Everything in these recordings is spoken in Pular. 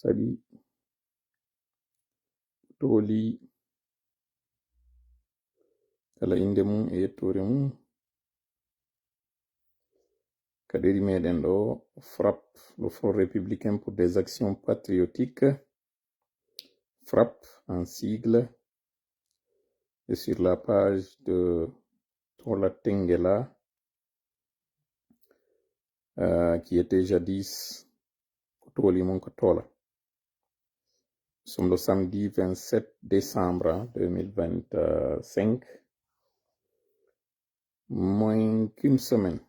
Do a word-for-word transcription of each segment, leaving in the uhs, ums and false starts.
tawi tooli kala innde mum e yettoore mum. Ka ɗeri meɗen ɗo, FRAPP, le Front Républicain pour des Actions Patriotiques, FRAPP en sigle, et sur la page de Tola Tengela, euh, qui était jadis ko tooli mum ko Tola. Nous sommes le samedi vingt-sept décembre deux mille vingt-cinq. Moins qu'une semaine,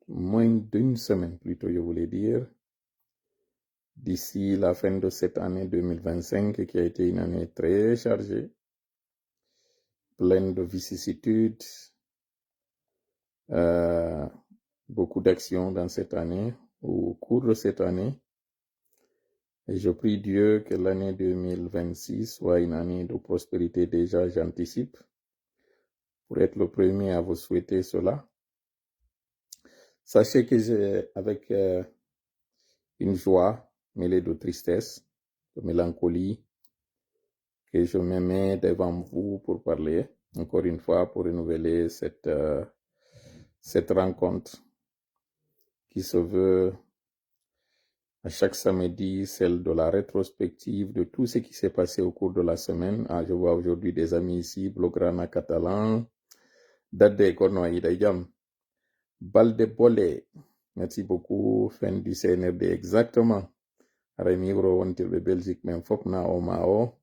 moins d'une semaine plutôt, je voulais dire, d'ici la fin de cette année deux mille vingt-cinq, qui a été une année très chargée, pleine de vicissitudes, euh, beaucoup d'actions dans cette année, ou au cours de cette année. Et je prie Dieu que l'année deux mille vingt-six soit une année de prospérité. Déjà, j'anticipe pour être le premier à vous souhaiter cela. Sachez que j'ai, avec, euh, une joie mêlée de tristesse, de mélancolie, que je me mets devant vous pour parler, encore une fois, pour renouveler cette, euh, cette rencontre qui se veut à chaque samedi, celle de la rétrospective de tout ce qui s'est passé au cours de la semaine. Ah, je vois aujourd'hui des amis ici, Blaugrana Catalan, Dadde Kono Aida Jam, Balde Bole. Merci beaucoup, fin du C N R D, exactement. Aray mi wuro wontirɓe Belgique ɓen fof na o ma o.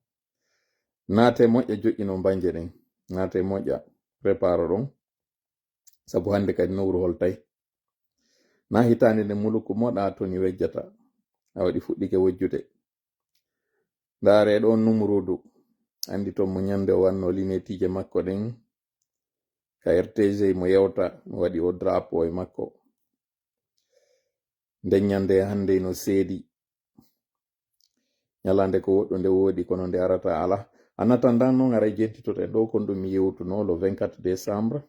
Naate moƴƴa joƴƴino mbanje ɗen. Naate moƴƴa, préparo ɗon. Sabu hannde kadi nowru holtay. Na hitaande nde muluku moɗa to ni wejjata. Awa ɗi fuɗɗike wojjude. Ndaare ɗon Numuruudu. Anndi ton mo ñande o wanno linetiije makko ɗen. Ka R T G mo yewta, mo waɗi o drapeau e makko. Nden ñande hannde no seedi. Ñalaande ko woɗɗunde woodi, kono nde arata ala. En attendant non, aray jentitoɗen ɗo kon ɗum mi yewtuno le vingt-quatre décembre,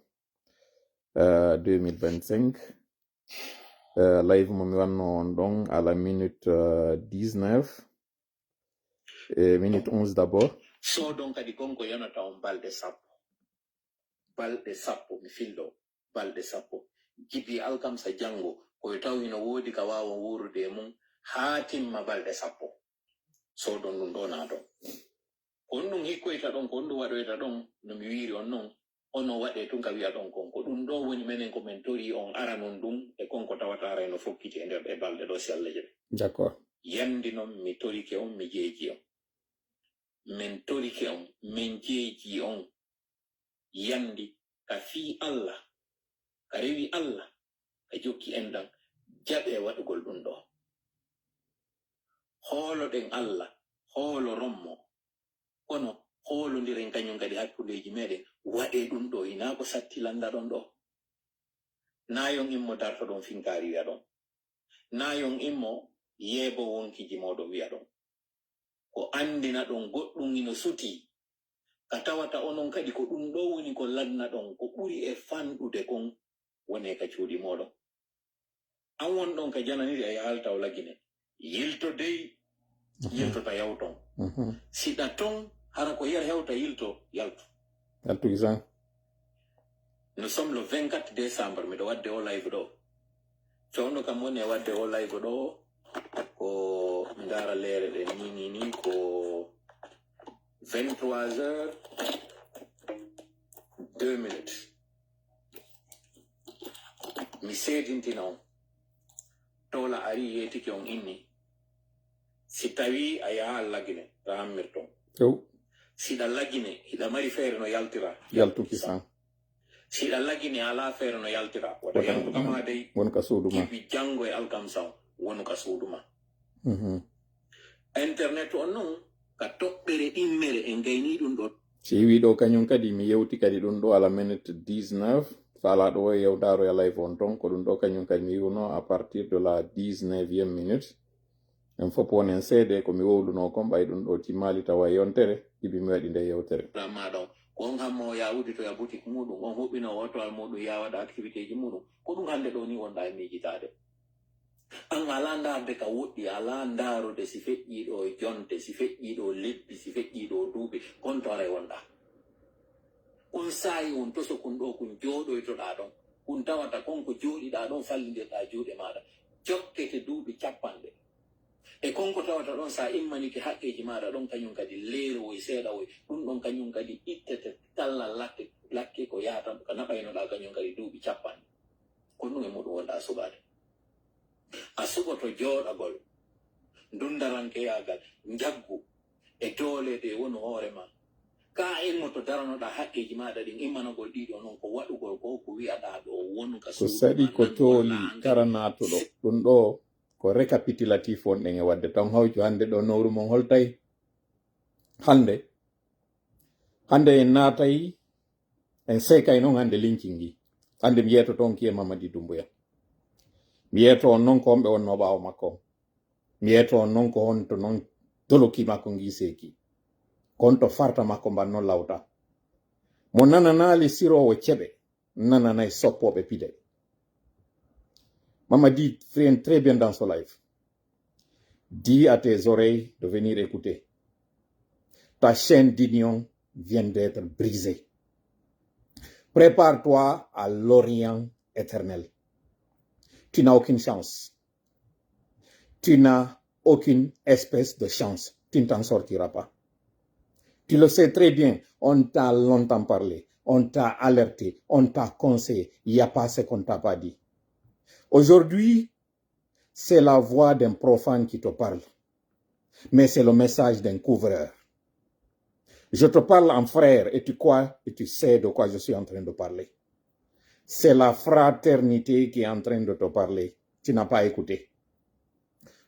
euh, deux mille vingt-cinq. Euh, live mo mi wanno on ɗon à la minute, euh, dix-neuf. E minute onze d'abord. Soodon kadi kon ko yonata on balɗe sappo. Balɗe sappo, mi fillo. Balɗe sappo. Jibi alkamsa janngo, ko yo taw hino woodi ka waawon wuurude e mum haa timma balɗe sappo. Soodon ɗum ɗo naaton. Ko on ɗum hikkoyta ɗon, ko on ɗum waɗoyta ɗon, no mi wiiri on non, ono waɗee tun ka wi'a ɗon kon. Ko ɗum ɗo woni menen ko men torii on aranun ɗum e kon ko tawata aray no fokkiti e nder ɗe balɗe ɗo si Alla jaɓi. D'accord. Yandi non mi torike on, mi jeeji on. Men torike on, men jeeji on. Yandi ka fii Alla, ka rewi Alla, ka jokki enɗan, jaɓee waɗugol ɗum ɗo. Hooloɗen Alla, hooloron mo, kono hoolondiren kañum kadi hakkundeeji meɗen, waɗee ɗum ɗo, hinaa ko satti lanndaɗon ɗo. Naa yon immo dartoɗon finkaari wi'aɗon. Naa yon immo yeebo wonkiji mooɗon wi'aɗon. Ko anndinaɗon goɗɗum hino sutii, ka tawata onon kadi ko ɗum ɗo woni ko lannaɗon, ko ɓuri e fanɗude kon, wonee ka cuuɗi mooɗon. An wonɗon ka jananiri a yahalta o Lagine. Yilto dey, yiltota yawton. Mhm. Siɗa ton, hara ko yer hewta yilto, yaltu. Yaltu gisan. Nous sommes le vingt-quatre décembre, miɗo waɗde o live ɗo. Fewndo kam woni e waɗde o live ɗo, ko mi ndaara leere ɗe ni, ni, ni, ko vingt-trois heures, deux minutes. Mi seedintina on. Toola ari yeetike on inni. Si tawi a yaha Lagine, ta hammirton. Tew. Siɗa Lagine, hiɗa mari feere no yaltira. Yaltu kisan. Siɗa Lagine, alaa feere no yaltira. Wata yaltu kama dey. Won ka suudu ma. Jibi janngo e alkamsa on, wonu ka suudu ma. Mhm. Internet on non, ka toɓɓere ɗimmere en gaynii ɗum ɗon. Si iwi ɗo kañum kadi, mi yewti kadi ɗum ɗo ala minute dix-neuf. Faalaaɗo o e yewdaaro ya live on ton, ko ɗum ɗo kañum kadi mi yiwno à partir de la dix-neuvième minute. En fof wonen seede ko mi wowluno kon, ɓay ɗum ɗo timmaali tawa e yontere, ibi mi waɗi nde yewtere. Ramma ɗon, ko on hammo o yaa udditoya boutique muɗum, on huɓɓino o otowal muɗum, yaa waɗa activité ji muɗum. Ko ɗum hannde ɗo ni wonɗa e miijitaade. An alaa ndaarde ka woɗɗi, alaa ndaarude si feƴƴii ɗoo e jonte, si feƴƴii ɗoo lebbi, si feƴƴii ɗoo duuɓi, kon to aray wonɗaa. On saa'i on toso kun ɗoo kun jooɗoytoɗaa ɗon, kun tawata kon ko jooɗiɗaa ɗon fallindirɗaa juuɗe maaɗa, jokkete duuɓi capanɗe. E kon ko tawata ɗon sa immanike haqqeeji maaɗa ɗon kañun kadi leerowoy seeɗawoy, ɗun ɗon kañun kadi ittete talla lakke, lakke ko yaata ka naɓaynoɗaa kañun kadi duuɓi capanɗe. Ko ɗun e muɗun wonɗaa suɓaade. A suɓoto jooɗagol, ndundarankeyaagal, njaggu e doole ɗe wonu hoore maa. Ka a immoto daranoɗaa haqqeeji maaɗa ɗin, immanagol ɗii ɗoo non ko waɗugol ko, ko wi'aɗaa ɗoo wonu ka Ko suudu saɗi maa, ko nanngol tooli maa an kadi. Kara naatuɗo. Ɗun ɗoo ko récapitulatif wonɗen e waɗde. Taw hawju hannde ɗoo nowru mon holtay? Hannde, hannde en naatay, en seekay non hannde lincin ngin. Hannde mi yeetoto on kiye Mamadi Doumbouya. Mi yeeto on non ko homɓe wonnoo ɓaawo makko on. Mi yeeto on non ko honto non doloki makko ngii seeki. Ko honto farta makko mban non lawta. Mo nananaali siroowo ceɓe, nananay soppooɓe pide. Mamadi vient très bien dans son live. Dis à tes oreilles de venir écouter. Ta chaîne d'union vient d'être brisée. Prépare-toi à l'Orient éternel. Tu n'as aucune chance. Tu n'as aucune espèce de chance. Tu ne t'en sortiras pas. Tu le sais très bien, on t'a longtemps parlé, on t'a alerté, on t'a conseillé. Il n'y a pas ce qu'on t'a pas dit. Aujourd'hui, c'est la voix d'un profane qui te parle. Mais c'est le message d'un couvreur. Je te parle en frère et tu crois et tu sais de quoi je suis en train de parler. C'est la fraternité qui est en train de te parler. Tu n'as pas écouté.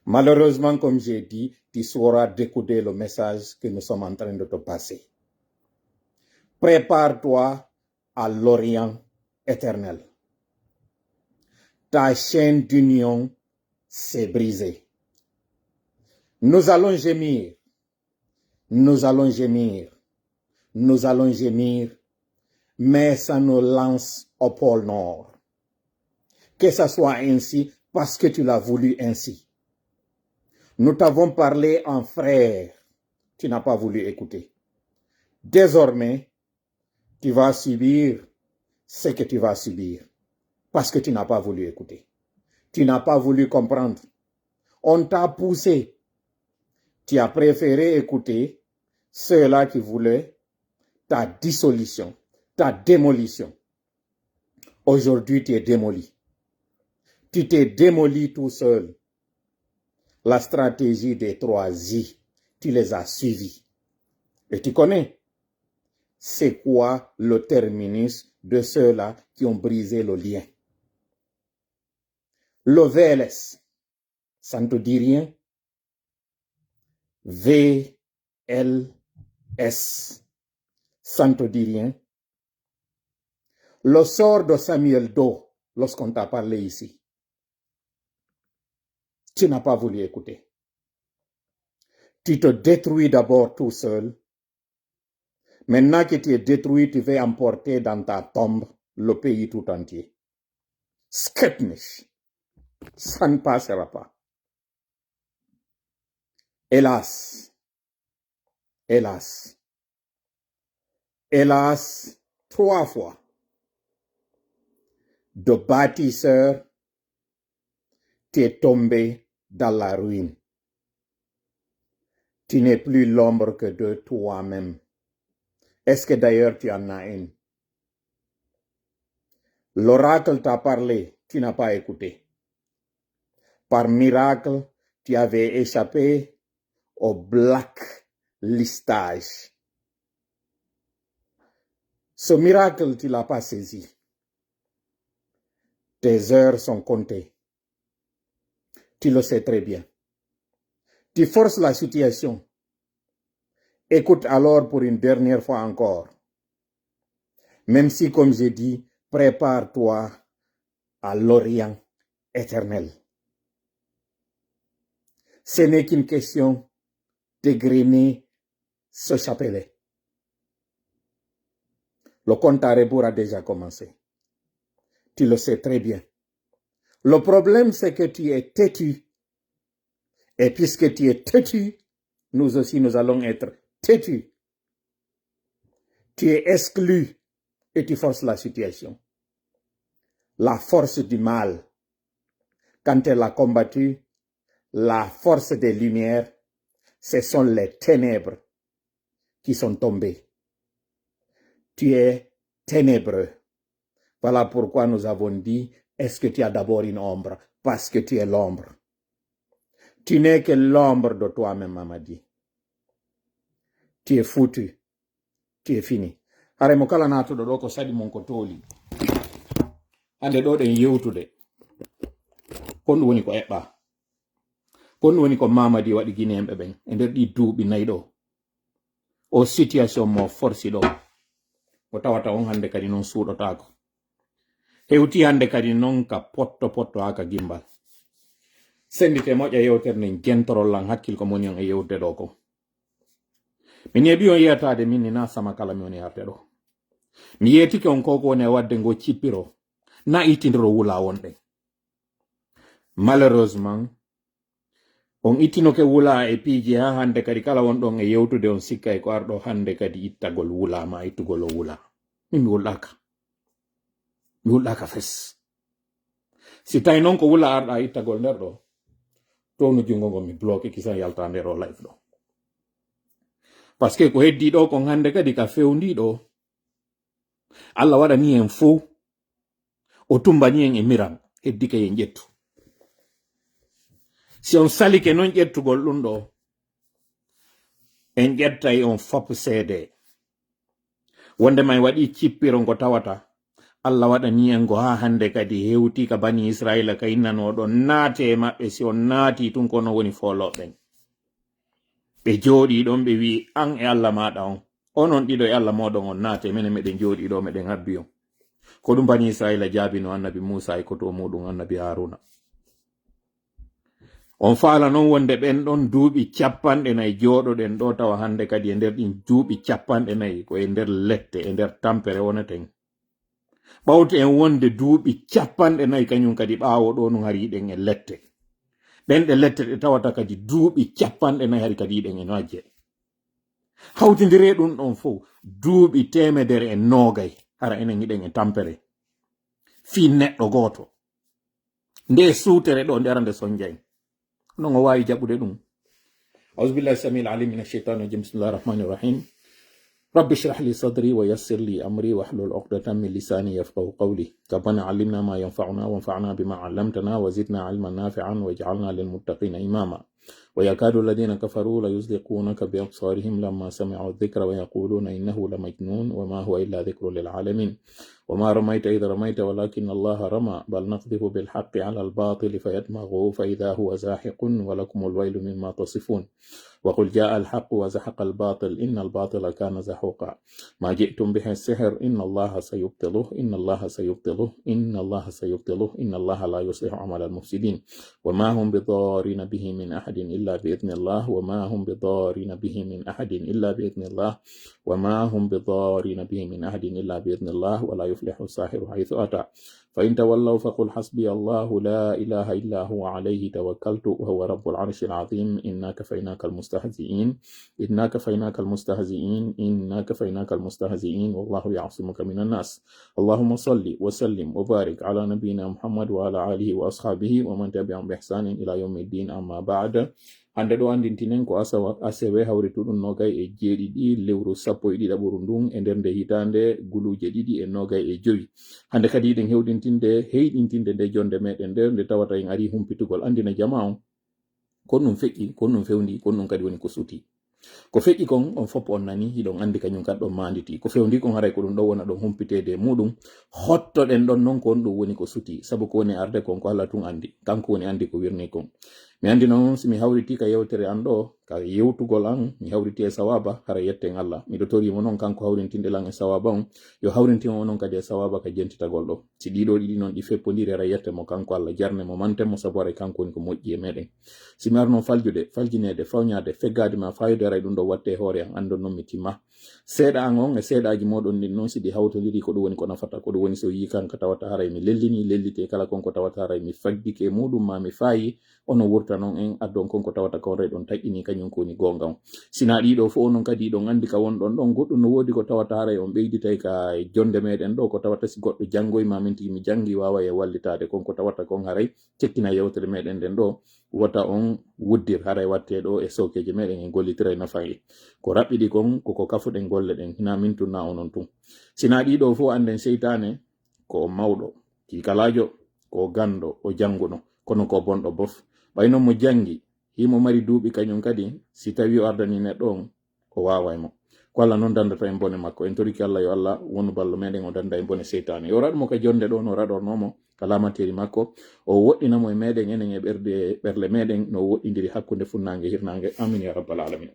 Malheureusement, comme j'ai dit, tu sauras décoder le message que nous sommes en train de te passer. Prépare-toi à l'Orient éternel. Ta chaîne d'union s'est brisée. Nous allons gémir, nous allons gémir, nous allons gémir, mais ça nous lance au pôle Nord. Que ça soit ainsi parce que tu l'as voulu ainsi. Nous t'avons parlé en frère, tu n'as pas voulu écouter. Désormais, tu vas subir ce que tu vas subir parce que tu n'as pas voulu écouter. Tu n'as pas voulu comprendre. On t'a poussé. Tu as préféré écouter ceux-là qui voulaient ta dissolution, ta démolition. Aujourd'hui, tu es démoli. Tu t'es démoli tout seul. La stratégie des trois I, tu les as suivis. Et tu connais c'est quoi le terminus de ceux-là qui ont brisé le lien. Le V L S, ça ne te dit rien? V L S, ça ne te dit rien? Le sort de Samuel Doe, lorsqu'on t'a parlé ici, tu n'as pas voulu écouter. Tu te détruis d'abord tout seul. Maintenant que tu es détruit, tu veux emporter dans ta tombe le pays tout entier. Skepnish, ça ne passera pas. Hélas, hélas, hélas, trois fois, de bâtisseur, tu es tombé dans la ruine. Tu n'es plus l'ombre que de toi-même. Est-ce que d'ailleurs tu en as une? L'oracle t'a parlé, tu n'as pas écouté. Par miracle, tu avais échappé au blacklistage. Ce miracle, tu l'as pas saisi. Tes heures sont comptées. Tu le sais très bien. Tu forces la situation. Écoute alors pour une dernière fois encore. Même si, comme je dis, prépare-toi à l'Orient éternel. Ce n'est qu'une question d'égrener ce chapelet. Le compte à rebours a déjà commencé. Tu le sais très bien. Le problème, c'est que tu es têtu. Et puisque tu es têtu, nous aussi, nous allons être têtus. Tu es exclu et tu forces la situation. La force du mal, quand elle a combattu la force des lumières, ce sont les ténèbres qui sont tombées. Tu es ténébreux. Voilà pourquoi nous avons dit, est-ce que tu as d'abord une ombre? Parce que tu es l'ombre. Tu n'es que l'ombre de toi-même, Mamadi. Tu es foutu. Tu es fini. Haray mo kala naatuɗo ɗo ko saɗi mon ko tooli. Hannde ɗo ɗen yewtude. Ko ɗum woni ko eɓɓaa. Ko ɗum woni ko Mamadi waɗi Gineeɓe ɓen e nder ɗii duuɓi nayi ɗo. O situation mo forsi ɗo. Ko tawata on hannde kadi non suuɗotaako. Hewti hannde kadi non ka potto potto haa ka gimbal. Senndite moƴƴa yewtere nden jentorol lan hakkil ko moni on e yewtude ɗo ko. Mi neeɓi on yewtaade min ni na sama kala mi woni arde ɗo. Mi yeetike on ko ko woni e waɗde ngo cippiro. Na ittindiro wula on ɗen. Malheureusement, on ittinoke wula e piiji haa hannde kadi kala won ɗon e yewtude on sikka e ko arɗo hannde kadi ittagol wula ma ittugol o wula. Min mi wulɗaaka. Mi wulɗaaka fes. Si tawi non ko wula arɗa ittagol nder ɗo, townu junngo ngon mi bloqué kisan yalta nder o live ɗo. Parce que ko heddii ɗo kon hannde kadi ka fewndii ɗo, Allah waɗani en fow. O tumbani en e miran, heddike en ƴettu. Si on salike non ƴettugol ɗum ɗo, en ƴettay on fop seede. Wonde may waɗi cippiro ngo tawata, Allah waɗani en ngo haa hannde kadi hewti ka bani Israila ka innanoɗo naate e maɓɓe, si on naati tun ko non woni foolooɓe ɓen. Ɓe jooɗii ɗon, ɓe wi'i, "An e Allah maaɗa on, onon ɗiɗo e Allah mooɗon on, naatee, menen meɗen jooɗii ɗo, meɗen habbi on." Ko ɗum bani Israila jaabino annabi Muusa e koto muuɗum annabi Haaruna. On faala non wonde ɓen ɗon duuɓi capanɗe nayi jooɗoɗen ɗo, tawa hannde kadi e nder ɗin duuɓi capanɗe nayi ko e nder lette, e nder tampere woneten. Ɓawto en wonde duuɓi capanɗe nayi kañum kadi ɓaawo ɗo nun hari hiɗen e lette. Ɗen ɗe lette ɗe tawata kadi duuɓi capanɗe nayi hari kadi hiɗen e majje. Hawtindiree ɗum ɗon fow, duuɓi teemedere e noogay, hara enen hiɗen e tampere. Fii neɗɗo gooto. Nde suutere ɗo, nde ara nde sonja en. Non o waawi jaɓude ɗum. أعوذ بالله السميع العليم من الشيطان الرجيم. بسم الله الرحمن الرحيم. رب اشرح لي صدري ويسر لي أمري واحلل عقدة من لساني يفقهوا قولي. ربنا علمنا ما ينفعنا وانفعنا بما علمتنا وزدنا علما نافعا واجعلنا للمتقين إماما. ويكاد الذين كفروا ليزلقونك بأبصارهم لما سمعوا الذكر ويقولون إنه لمجنون وما هو إلا ذكر للعالمين. وما رميت إذ رميت ولكن الله رمى بل نقذف بالحق على الباطل فيدمغه فإذا هو زاحق ولكم الويل مما تصفون. وقل جاء الحق وزهق الباطل إن الباطل كان زهوقا. ما جئتم به السحر إن الله سيبطله إن الله سيبطله إن الله سيبطله إن الله لا يصلح عمل المفسدين. وما هم بضارين به من أحد إلا بإذن الله وما هم بضارين به من أحد إلا بإذن الله وما هم بضارين به من أحد إلا بإذن الله ولا يفلح الساحر حيث أتى. فإن تولوا فقل حسبي الله لا إله إلا هو عليه توكلت وهو رب العرش العظيم إنا كفيناك المستهزئين إنا كفيناك المستهزئين إنا كفيناك المستهزئين والله يعصمك من الناس. اللهم صل وسلم وبارك على نبينا محمد وعلى آله وأصحابه ومن تبعهم بإحسان إلى يوم الدين أما بعد. Hannde ɗo anndintinen ko asawa, asewe hawrituɗum noogay e jeeɗiɗi lewru sappo e ɗiɗaɓuru ndun e nder nde hitaande guluuje ɗiɗi e noogay e jowi. Hannde kadi hiɗen hewɗintinde, heyɗintinde nde jonde meɗen nde, nde tawata en ari humpitugol anndina jamaa on. Ko ɗum feƴƴi, ko ɗum fewndi, ko ɗum kadi woni ko suti. Ko feƴƴi kon, on fof on nani, hiɗon anndi kañum kadi ɗon maanditi. Ko fewndi kon haray ko ɗum ɗon wona ɗon humpiteede e muɗum. Hottoɗen ɗon non ko on ɗum woni ko suti. Sabu ko woni arde kon ko Allah tun anndi. Kanko woni anndi ko wirni kon. Mi anndi non si mi hawriti ka yewtere an ɗo, ka yewtugol an, mi hawriti e sawaaba, hara yetten Allah. Miɗo tori mo non kanko hawrintinde lan e sawaaba on, yo hawrintin on non kadi e sawaaba ka jentitagol ɗo. Si ɗiɗo ɗiɗi non ɗi feppondiri, hara yette mo kanko Allah, jarne mo, mante mo, sabu haray kanko woni ko moƴƴi e meɗen. Si mi arno faljude, faljineede, fawñaade, feggaade ma fayude, haray ɗum ɗo watte e hoore an, anndon non mi timma. Seeɗa an on e seeɗaaji mooɗon ɗin non, si ɗi hawtondiri, ko ɗum woni ko nafata, ko ɗum woni so yii kan ka tawata haray mi lellinii, lellitee kala kon ko tawata haray mi faggike e muuɗum maa mi faayi, ono wurta non en addon kon ko tawata kon rey ɗon taƴƴinii kañum ko woni goonga on. Sinaa ɗii ɗoo fof onon kadi ɗon anndi ka wonɗon ɗon, goɗɗum no woodi ko tawata haray on ɓeyditay ka e jonnde meɗen ɗoo, ko tawata si goɗɗo janngoy maa min tigi mi janngi waaway e wallitaade kon ko tawata kon haray cekkina yewtere meɗen nden ɗoo, wota on wuddir, haray wattee ɗoo e sookeeje meɗen en gollitiray nafa e ko raɓɓiɗi kon, ko ko kafuɗen golle ɗen, hinaa min tun naa onon tun. Sinaa ɗii ɗoo fof annden seytaane ko o mawɗo, kiikalaajo, ko o ganndo, o jannguno, kono ko o bonɗo bof. Ɓay non mo janngi, himo mari duuɓi kañum kadi, si tawii o ardanii neɗɗo on, o waaway mo. Ko Alla non danndata en bone makko. En torike Alla yo Alla wonu ballo meɗen, o dannda en bone seytaane. Yo raɗu mo ka jonnde ɗoo no raɗornoo mo, ka laamanteeri makko. O woɗɗina mo e meɗen enen e ɓerɗe, ɓerle meɗen, no o woɗɗindiri hakkunde funnaange e hirnaange. Amin ya rabbal alamin.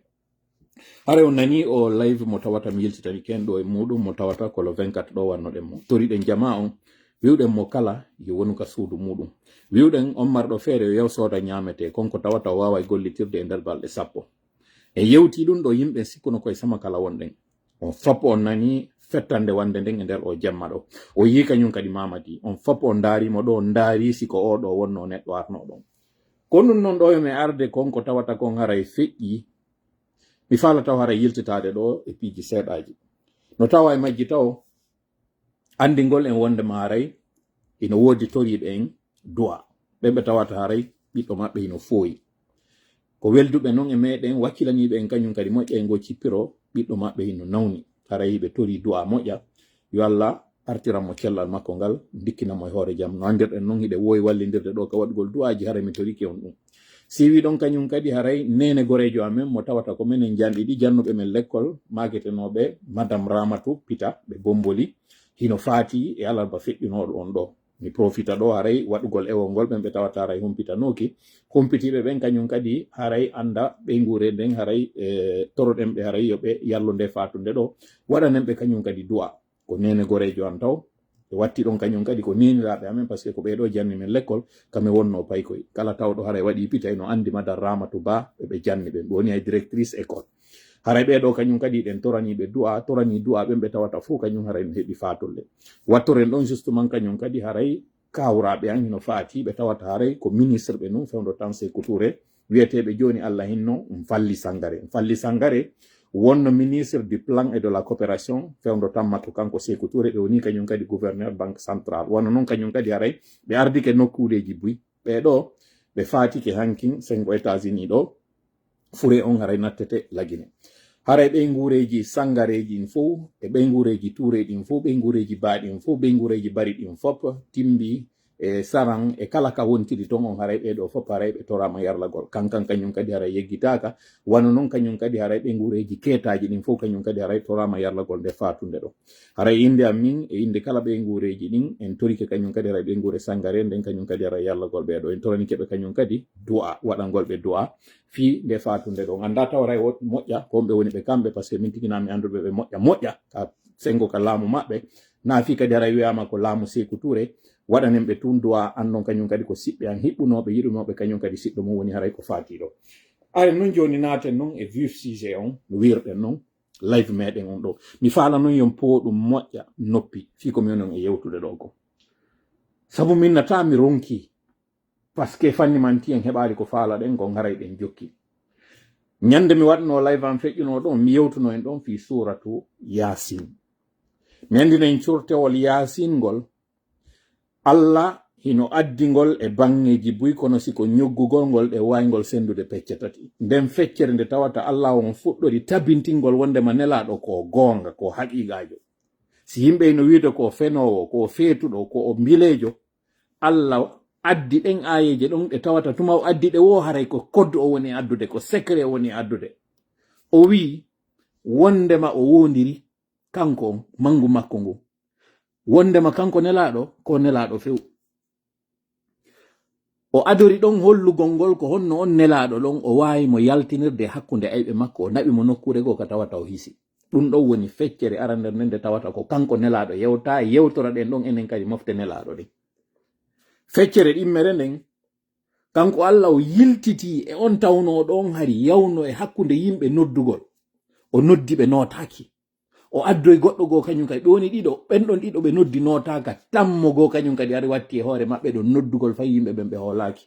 Hare on nanii o live mo tawata mi yiltitani ken ɗoo e muuɗum, mo tawata ko le vingt-quatre ɗoo wannoɗen mo. Toriɗen jamaa on, wi'uɗen mo kala yo wonu ka suudu muuɗum. Wi'uɗen on marɗo feere yo yaw sooda ñaametee, kon ko tawata o waaway gollitirde e nder balɗe sappo. En yewtii ɗum ɗoo, yimɓe sikkuno koye sama kala wonɗen. On fop on nanii fettande wannde nden e nder oo jemma ɗoo. O yii kañum kadi Mamadi. On fop on ndaari mo ɗoo, on ndaari si ko oo ɗoo wonnoo neɗɗo arnoo ɗon. Ko ɗum non ɗoo yo mi arde kon ko tawata kon haray feƴƴii. Mi faala taw haray yiltitaade ɗoo e piiji seeɗaaji. No tawa e majji taw, anndingol en wonde ma haray hino woodi toriiɓe en du'a. Ɓen ɓe tawata haray ɓiɗɗo maɓɓe hino fooyi. Ko welduɓe non e meɗen, wakkilaniiɓe en kañum kadi moƴƴa e ngoo cippiro, ɓiɗɗo maɓɓe hino nawni. Haray hiɓe torii du'a moƴƴa, yo Alla artiran mo cellal makko ngal, ndikkina mo e hoore jam. No anndirɗen non, hiɗen woowi wallindirde ɗoo ka waɗugol du'aaji, haray mi torike on ɗum. Si wiɗon kañum kadi, haray neene goreejo amen mo tawata ko menen janɗiɗi, jannuɓe men lekkol, maaketenooɓe Madame Ramatu Pita, ɓe Bomboli, hino faati e alarba feƴƴunooɗo on ɗoo. Mi profita ɗoo haray waɗugol ewol ngol ɓen ɓe tawata haray humpitanooki. Humpitiiɓe ɓen kañum kadi haray annda ɓeynguure nden haray, e, toroɗen ɓe haray yo ɓe yallu nde faatunde ɗoo. Waɗanen ɓe kañum kadi du'a. Ko neene goreejo an taw. Ɓe watti ɗon kañum kadi ko neeniraaɓe amen, parce que ko ɓee ɗoo janni men lekkol, ka men wonnoo paykoy. Kala tawɗo haray waɗii pitay no anndi Madame Ramatu Ba, ɓe ɓe janni ɓen. Ɓe woni hay directrice école. Haray ɓee ɗoo kañum kadi ɗen toranii ɓe du'a, toranii du'a ɓen ɓe tawata fof kañum haray no heɓi faatulle. Wattoren ɗon justement kañum kadi haray kawraaɓe an hino faati ɓe tawata haray ko ministre ɓe nun fewndo tan Sekou Touré, wi'eteeɓe jooni Alla hinno Mfalli Sangare. Mfalli Sangare wonno ministre du plan et de la coopération fewndo tan makko kanko Sekou Touré, ɓe woni kañum kadi gouverneur banque centrale. Wano non kañum kadi haray ɓe ardike nokkuuleeji buy. Ɓee ɗoo, ɓe faatike hankin Sengo États-Unis ɗoo, fure on haray nattete Lagine. Haray ɓeynguureeji Sangareeji ɗin fow, e ɓeynguureeji Tuure ɗin fow, ɓeynguureeji Baa ɗin fow, ɓeynguureeji Bari ɗin fop, Timbi, e Saran, e kala ka wontiri ton on, haray ɓee ɗoo fop, haray ɓe toraama yarlagol. Kankan kañum kadi haray yeggitaaka, wano non kañum kadi haray ɓeynguureeji keetaaji ɗin fow, kañum kadi haray toraama yarlagol nde faatunde ɗoo. Haray innde am min e innde kala ɓeynguureeji ɗin, en torike kañum kadi haray ɓeynguure Sangare nden kañum kadi haray yarlagol ɓee ɗoo. En toranike ɓe kañum kadi du'a, waɗangol ɓe du'a fii nde faatunde ɗoo. Anndaa taw haray wo-, moƴƴa ko honɓe woni ɓe kamɓe, parce que min tigi naa mi annduɓe ɓe moƴƴa moƴƴa, ka sengo ka laamu maɓɓe. Naa fii kadi haray wi'aama ko laamu Seeku Tuure, waɗanen ɓe tun du'a, anndon kañum kadi ko siɓɓe an hiɓɓunooɓe, yiɗunooɓe kañum kadi siɗɗo mum woni haray ko faati ɗoo. Are nun jooni naaten nun e vif sujet on, no wi'irɗen non. Live meɗen on ɗoo. Mi faala non yon pooɗum moƴƴa noppi, fii ko mi woni on e yewtude ɗoo ko. Sabu min nataa mi ronki, parce que fanni manti en heɓaali ko faalaɗen kon haray ɗen jokki. Ñande mi waɗnoo live am feƴƴunoo ɗon, mi yewtuno en ɗon fii suuratu Yaasin. Mi anndino en curtewol Yaasin ngol, Alla hino addi ngol e baŋŋeeji buy, kono si ko ñoggugol ngol, ɗe waayngol senndude pecce tati. Nden feccere nde tawata Alla on fuɗɗori tabintingol wondema Nelaaɗo ko o goonga, ko o haqiiqaajo. Si yimɓe hino wi'ude ko o fenoowo, ko o feetuɗo, ko o mbileejo, Alla addi ɗen aayeeje ɗon ɗe tawata tuma o addi ɗe woo, haray ko code o woni addude, ko secret o woni addude. O wi'i wondema o woondiri kanko on, manngu makko ngu. Wondema kanko Nelaaɗo, ko Nelaaɗo few. O adori ɗon hollugol ngol ko honno on Nelaaɗo ɗon, o waawi mo yaltinirde hakkunde ayɓe makko, o naɓi mo nokkuure goo ka tawata o hisi. Ɗum ɗon woni feccere arande nden nde tawata ko kanko Nelaaɗo yewta, yewtora ɗen ɗon enen kadi mofte Nelaaɗo ɗen. Feccere ɗimmere nden, kanko Alla o yiltitii e on tawnoo ɗon hari yawno e hakkunde yimɓe noddugol. O noddi ɓe nootaaki. O addoy goɗɗo goo kañum kadi, ɓe woni ɗiɗo, ɓen ɗon ɗiɗo ɓe noddi nootaaka, tammo goo kañum kadi ari watti e hoore maɓɓe ɗon noddugol fay yimɓe ɓen ɓe hoolaaki.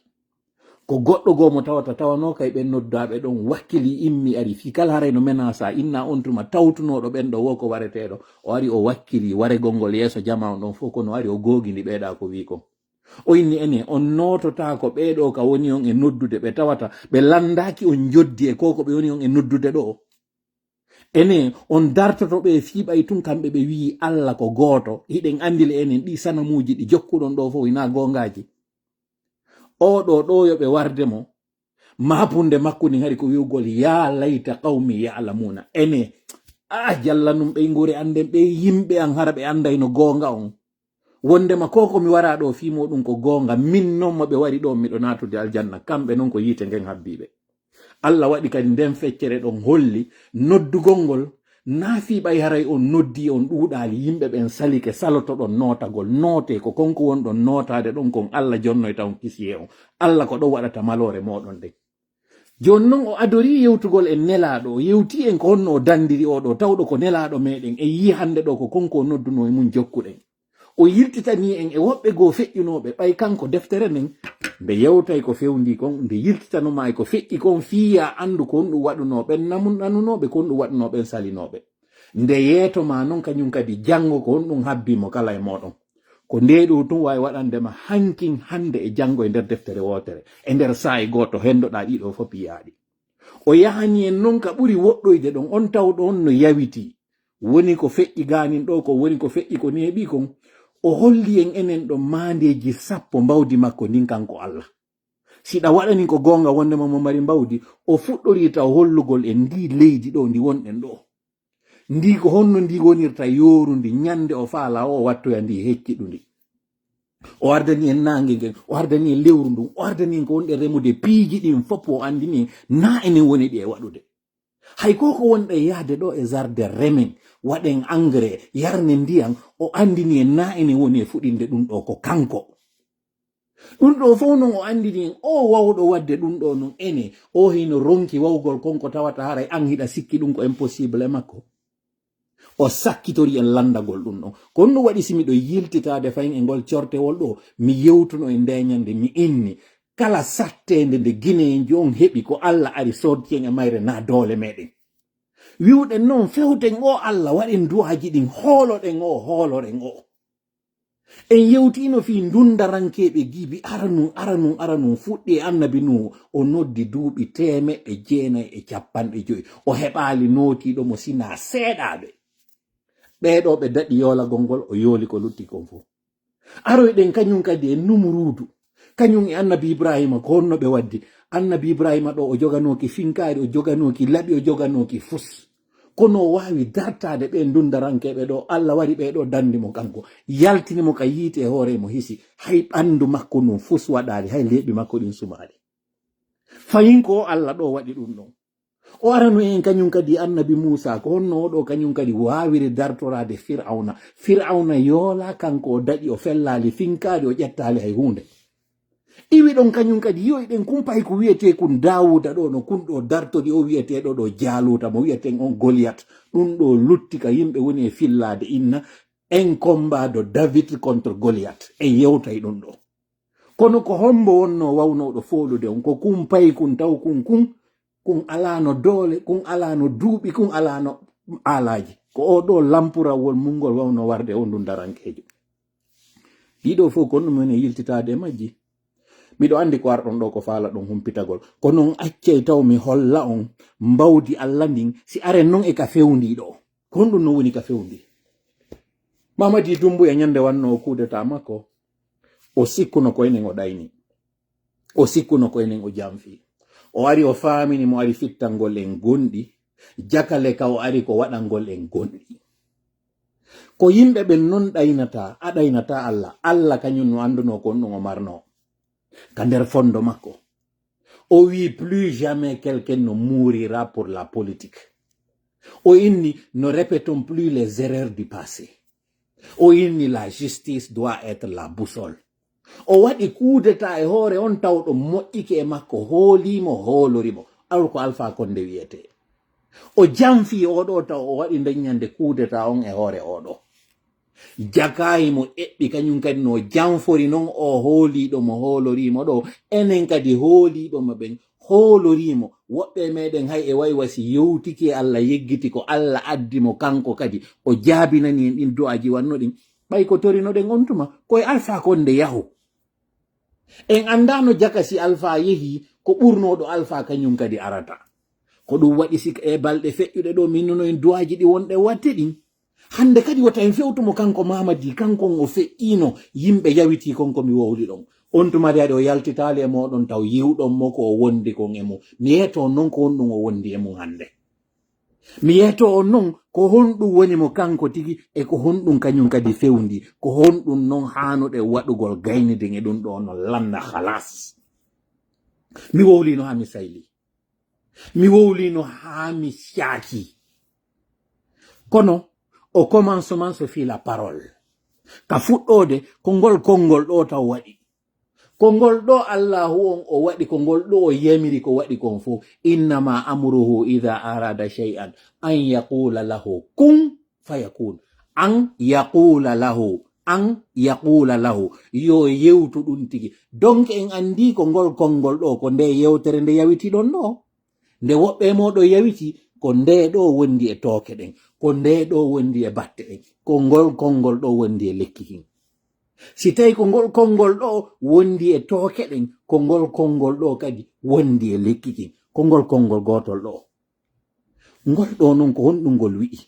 Ko goɗɗo goo mo tawata tawanoo kay ɓen noddaaɓe ɗon wakkilii, immi ari fii kala haray no menasa, inna on tuma tawtunooɗo ɓen ɗo woo ko wareteeɗo, o ari o wakkilii waregol ngol yeeso jamaa on ɗon fof, kono o ari o googindi ɓeeɗaa ko wii kon. O inni enen, on noototaako ɓeeɗoo ka woni on e noddude, ɓe tawata ɓe lanndaaki on njoddi e ko ko ɓe woni on e noddude ɗoo. Enen, on dartoto ɓe fii ɓay tun kamɓe ɓe wi'i Alla ko gooto, hiɗen anndi le enen ɗii sanamuuji ɗi jokkuɗon ɗoo fof hinaa goongaaji. Oo ɗoo ɗoo yo ɓe warde mo, maapunde makko ndin hari ko wi'ugol, "Yaa layta qawmi ya'lamuuna." Enen, ah, jalla nun ɓeynguure an nden, ɓee yimɓe an hara ɓe anndayno goonga on. Wondema ko ko mi waraa ɗoo fii muuɗum ko goonga, min non mo ɓe wari ɗoo miɗo naatude aljanna, kamɓe non ko yiite ngen habbii ɓe. Alla waɗi kadi nden feccere ɗon holli noddugol ngol, naa fii ɓay haray on noddii on ɗuuɗaali, yimɓe ɓen salike, salotoɗon nootagol, nootee ko kon ko wonɗon nootaade ɗon kon Alla jonnoyta on kisiyee on. Alla ko ɗon waɗata maloore mooɗon ɗen. Jooni non o adorii yewtugol en Nelaaɗo, o yewtii en ko honno o dandiri oo ɗoo tawɗo ko Nelaaɗo meɗen, en yi'ii hannde ɗoo ko kon ko o noddunoo e mun jokkuɗen. O yiltitanii en e woɓɓe goo feƴƴunooɓe, ɓay kanko deftere nden, nde yewtay ko fewndii kon, nde yiltitanoo ma e ko feƴƴi kon, fii yaa anndu ko honɗum waɗunoo ɓen namu-, nanunooɓe, ko honɗum waɗunoo ɓen salinooɓe. Nde yeeto maa non kañum kadi janngo ko honɗum habbii mo kala e mooɗon. Ko ndee ɗoo tun waawi waɗande ma hankin hannde e janngo e nder deftere wootere, e nder saa'i gooto henndoɗaa ɗii ɗoo fof piyaaɗi. O yahani en non ka ɓuri woɗɗoyde ɗon, on tawɗo on no yawitii. Woni ko feƴƴi gaanin ɗoo kon, woni ko feƴƴi ko neeɓii kon. O holli en enen ɗon maandeeji sappo mbawdi makko ndin kanko Alla. Si ɗa waɗani ko goonga wondema mo mari mbawdi, o fuɗɗorii taw hollugol en ndii leydi ɗoo ndi wonɗen ɗoo. Ndii ko honno ndi wonirta yoorundi, ñande o faala o wattoya ndi hecciɗundi. O ardani en naange ngen, o ardani en lewru ndun, o ardani en ko wonɗen remude, piiji ɗin fof o andini en, naa enen woni ɗi e waɗude. Hay ko ko wonɗen yahde ɗoo e jardin remen, waɗen engrais, yarnen ndiyan, o andini en naa enen woni e fuɗinde ɗum ɗoo, ko kanko. Ɗum ɗoo fof non o andini en, o wawɗo waɗde ɗum ɗoo non ene, o hino ronki wawgol kon ko tawata haray an hiɗa sikki ɗum ko impossible e makko. O sakkitori en lanndagol ɗum ɗon. Ko ɗum waɗi si miɗo yiltitaade fayin e ngol cortewol ɗoo, mi yewtuno e ndeeñande, mi inni, kala satteende nde Gineenjo on heɓi ko Alla ari soodti en e mayre naa doole meɗen. Wi'uɗen non, fewten o Alla, waɗen du'aaji ɗin, hooloɗen o, hooloren o. En yewtiino fii ndundarankeeɓe giibi aranun, aranun, aranun, fuɗɗi e annabi Nuhu, o noddi duuɓi teemeɗɗe jeenay e cappanɗe joy. O heɓaali nootiiɗo mo sinaa seeɗaaɓe. Ɓee ɗoo ɓe daɗi yoolagol ngol, o yooli ko lutti kon fof. Aroyɗen kañun kadi e Numuruudu. Kañun e annabi Ibraahiima, ko honno ɓe waddi? Annabi Ibraahiima ɗoo, o joganooki finkaari, o joganooki laɓi, o joganooki fus. Kono o waawi dartaade ɓee ndundarankeeɓe ɗoo, Alla wari ɓee ɗoo danndi mo kanko, yaltini mo ka yiite e hoore mo hisi, hay ɓanndu makko ndun fus waɗaali, hay leeɓi makko ɗin sumaali. Fayin ko o Alla ɗoo waɗi ɗum ɗon. O arano en kañum kadi e annabi Muusaa, ko honno o ɗoo kañum kadi waawiri dartoraade Fir'awna. Fir'awna yoolaa kanko o daɗi, o fellaali finkaari, o ƴettaali hay huunde. Iwi ɗon kañum kadi, yi'oyɗen kun pay ko wi'etee kun Daawuuda ɗoo, no kun ɗoo dartori o wi'etee ɗoo ɗoo Jaaluuta, mo wi'eten on Goliyat. Ɗum ɗoo lutti ka yimɓe woni e fillaade inna, un combat de David contre Goliath. En yewtay ɗum ɗoo. Kono ko hombo wonnoo wawnooɗo foolude on? Ko kun pay kun taw kun, kun, kun alaano doole, kun alaano duuɓi, kun alaano aalaaji. Ko oo ɗoo lampurawol mun ngol wawnoo warde on ndun darankeejo. Ɗii ɗoo fof kon ɗum woni yiltitaade e majji. Miɗo anndi ko arɗon ɗoo ko faalaɗon humpitagol. Kono on accay taw mi holla on mbawdi Alla ndin, si aren non e ka fewndii ɗoo. Ko honɗum non woni ka fewndii? Mamadi Dumbuya ñande wannoo kudeta makko, o sikkuno ko enen o ɗayni. O sikkuno ko enen o janfi. O ari o faamini mo ari fittangol en gonɗi. Jakale ka o ari ko waɗangol en gonɗi. Ko yimɓe ɓen non ɗaynata, a ɗaynata Alla. Alla kañum no anndunoo ko honɗum o marnoo ka nder fondo makko. O wi'i, plus jamais quelqu'un ne mourira pour la politique. O inni, ne répétons plus les erreurs du passé. O inni, la justice doit être la boussole. O waɗi kudeta e hoore on tawɗo moƴƴike e makko, hoolii mo, hoolori mo. Alors ko Alpha Condé wiyetee. O janfii oo ɗoo taw o waɗi nden ɲande kuudetaa on e hoore oo ɗoo. Jakaayi mo eɓɓi kaɲun kadi no janfori non oo hooliiɗo mo hoolorii mo ɗoo, enen kadi hooliiɓe mo ɓen hoolorii mo. Woɓɓe e meɗen hay e waywa si yewtike Alla yeggiti ko Alla addi mo kanko kadi o jaabinani en ɗin du'aaji wanno ɗin. Ɓay ko torinoɗen on tuma, ko e alfaa kon nde yahu. En anndaano jaka si alfaa yehii, ko ɓurnooɗo alfaa kaɲun kadi arata. Ko ɗun waɗi si e balɗe feƴƴuɗe ɗoo, min nuno en du'aaji ɗi wonɗen watte ɗin. Hande kadi wota en fewtu mo kanko Mamadi, kanko on o feƴƴiino yimɓe yawitii kon ko mi wowli ɗon. On tuma de o yaltitaali e mooɗon taw yi'uɗon mo ko o wondi kon e mum. Mi yeetoo non ko honɗun o wondi e mum hande. Mi yeetoo on non ko honɗun woni mo kanko tigi e ko honɗun kaɲun kadi fewndi, ko honɗun non haanuɗen waɗugol gayniden e ɗun ɗoo non lanna halas. Mi wowliino haa mi saylii. Mi wowliino haa mi caakii. Kono, au commencement, ce fut la parole. Ka fuɗɗoode, ko ngol konngol ɗoo taw waɗi. Ko ngol ɗoo Allaahu on o waɗi, ko ngol ɗoo o yamiri ko waɗi kon fow. Innama amruhu idha arada shay'an an yaqula lahu kun fayakun. An yaqula lahu, an yaqula lahu. Yo yewtu ɗun tigi. Donc en anndii ko ngol konngol ɗoo, ko nde yewtere nde yawitiɗon ɗoo. Nde woɓɓe e mooɗon yawiti, ko ndee ɗoo wondi e tooke ɗen, ko ndee ɗoo wondi e batte ɗen, ko ngol konngol ɗoo wondi e lekki kin. Si tawii ko ngol konngol ɗoo wondi e tooke ɗen, ko ngol konngol ɗoo kadi wondi e lekki kin, ko ngol konngol gootol ɗoo. Ngol ɗoo non ko honɗun ngol wi'i?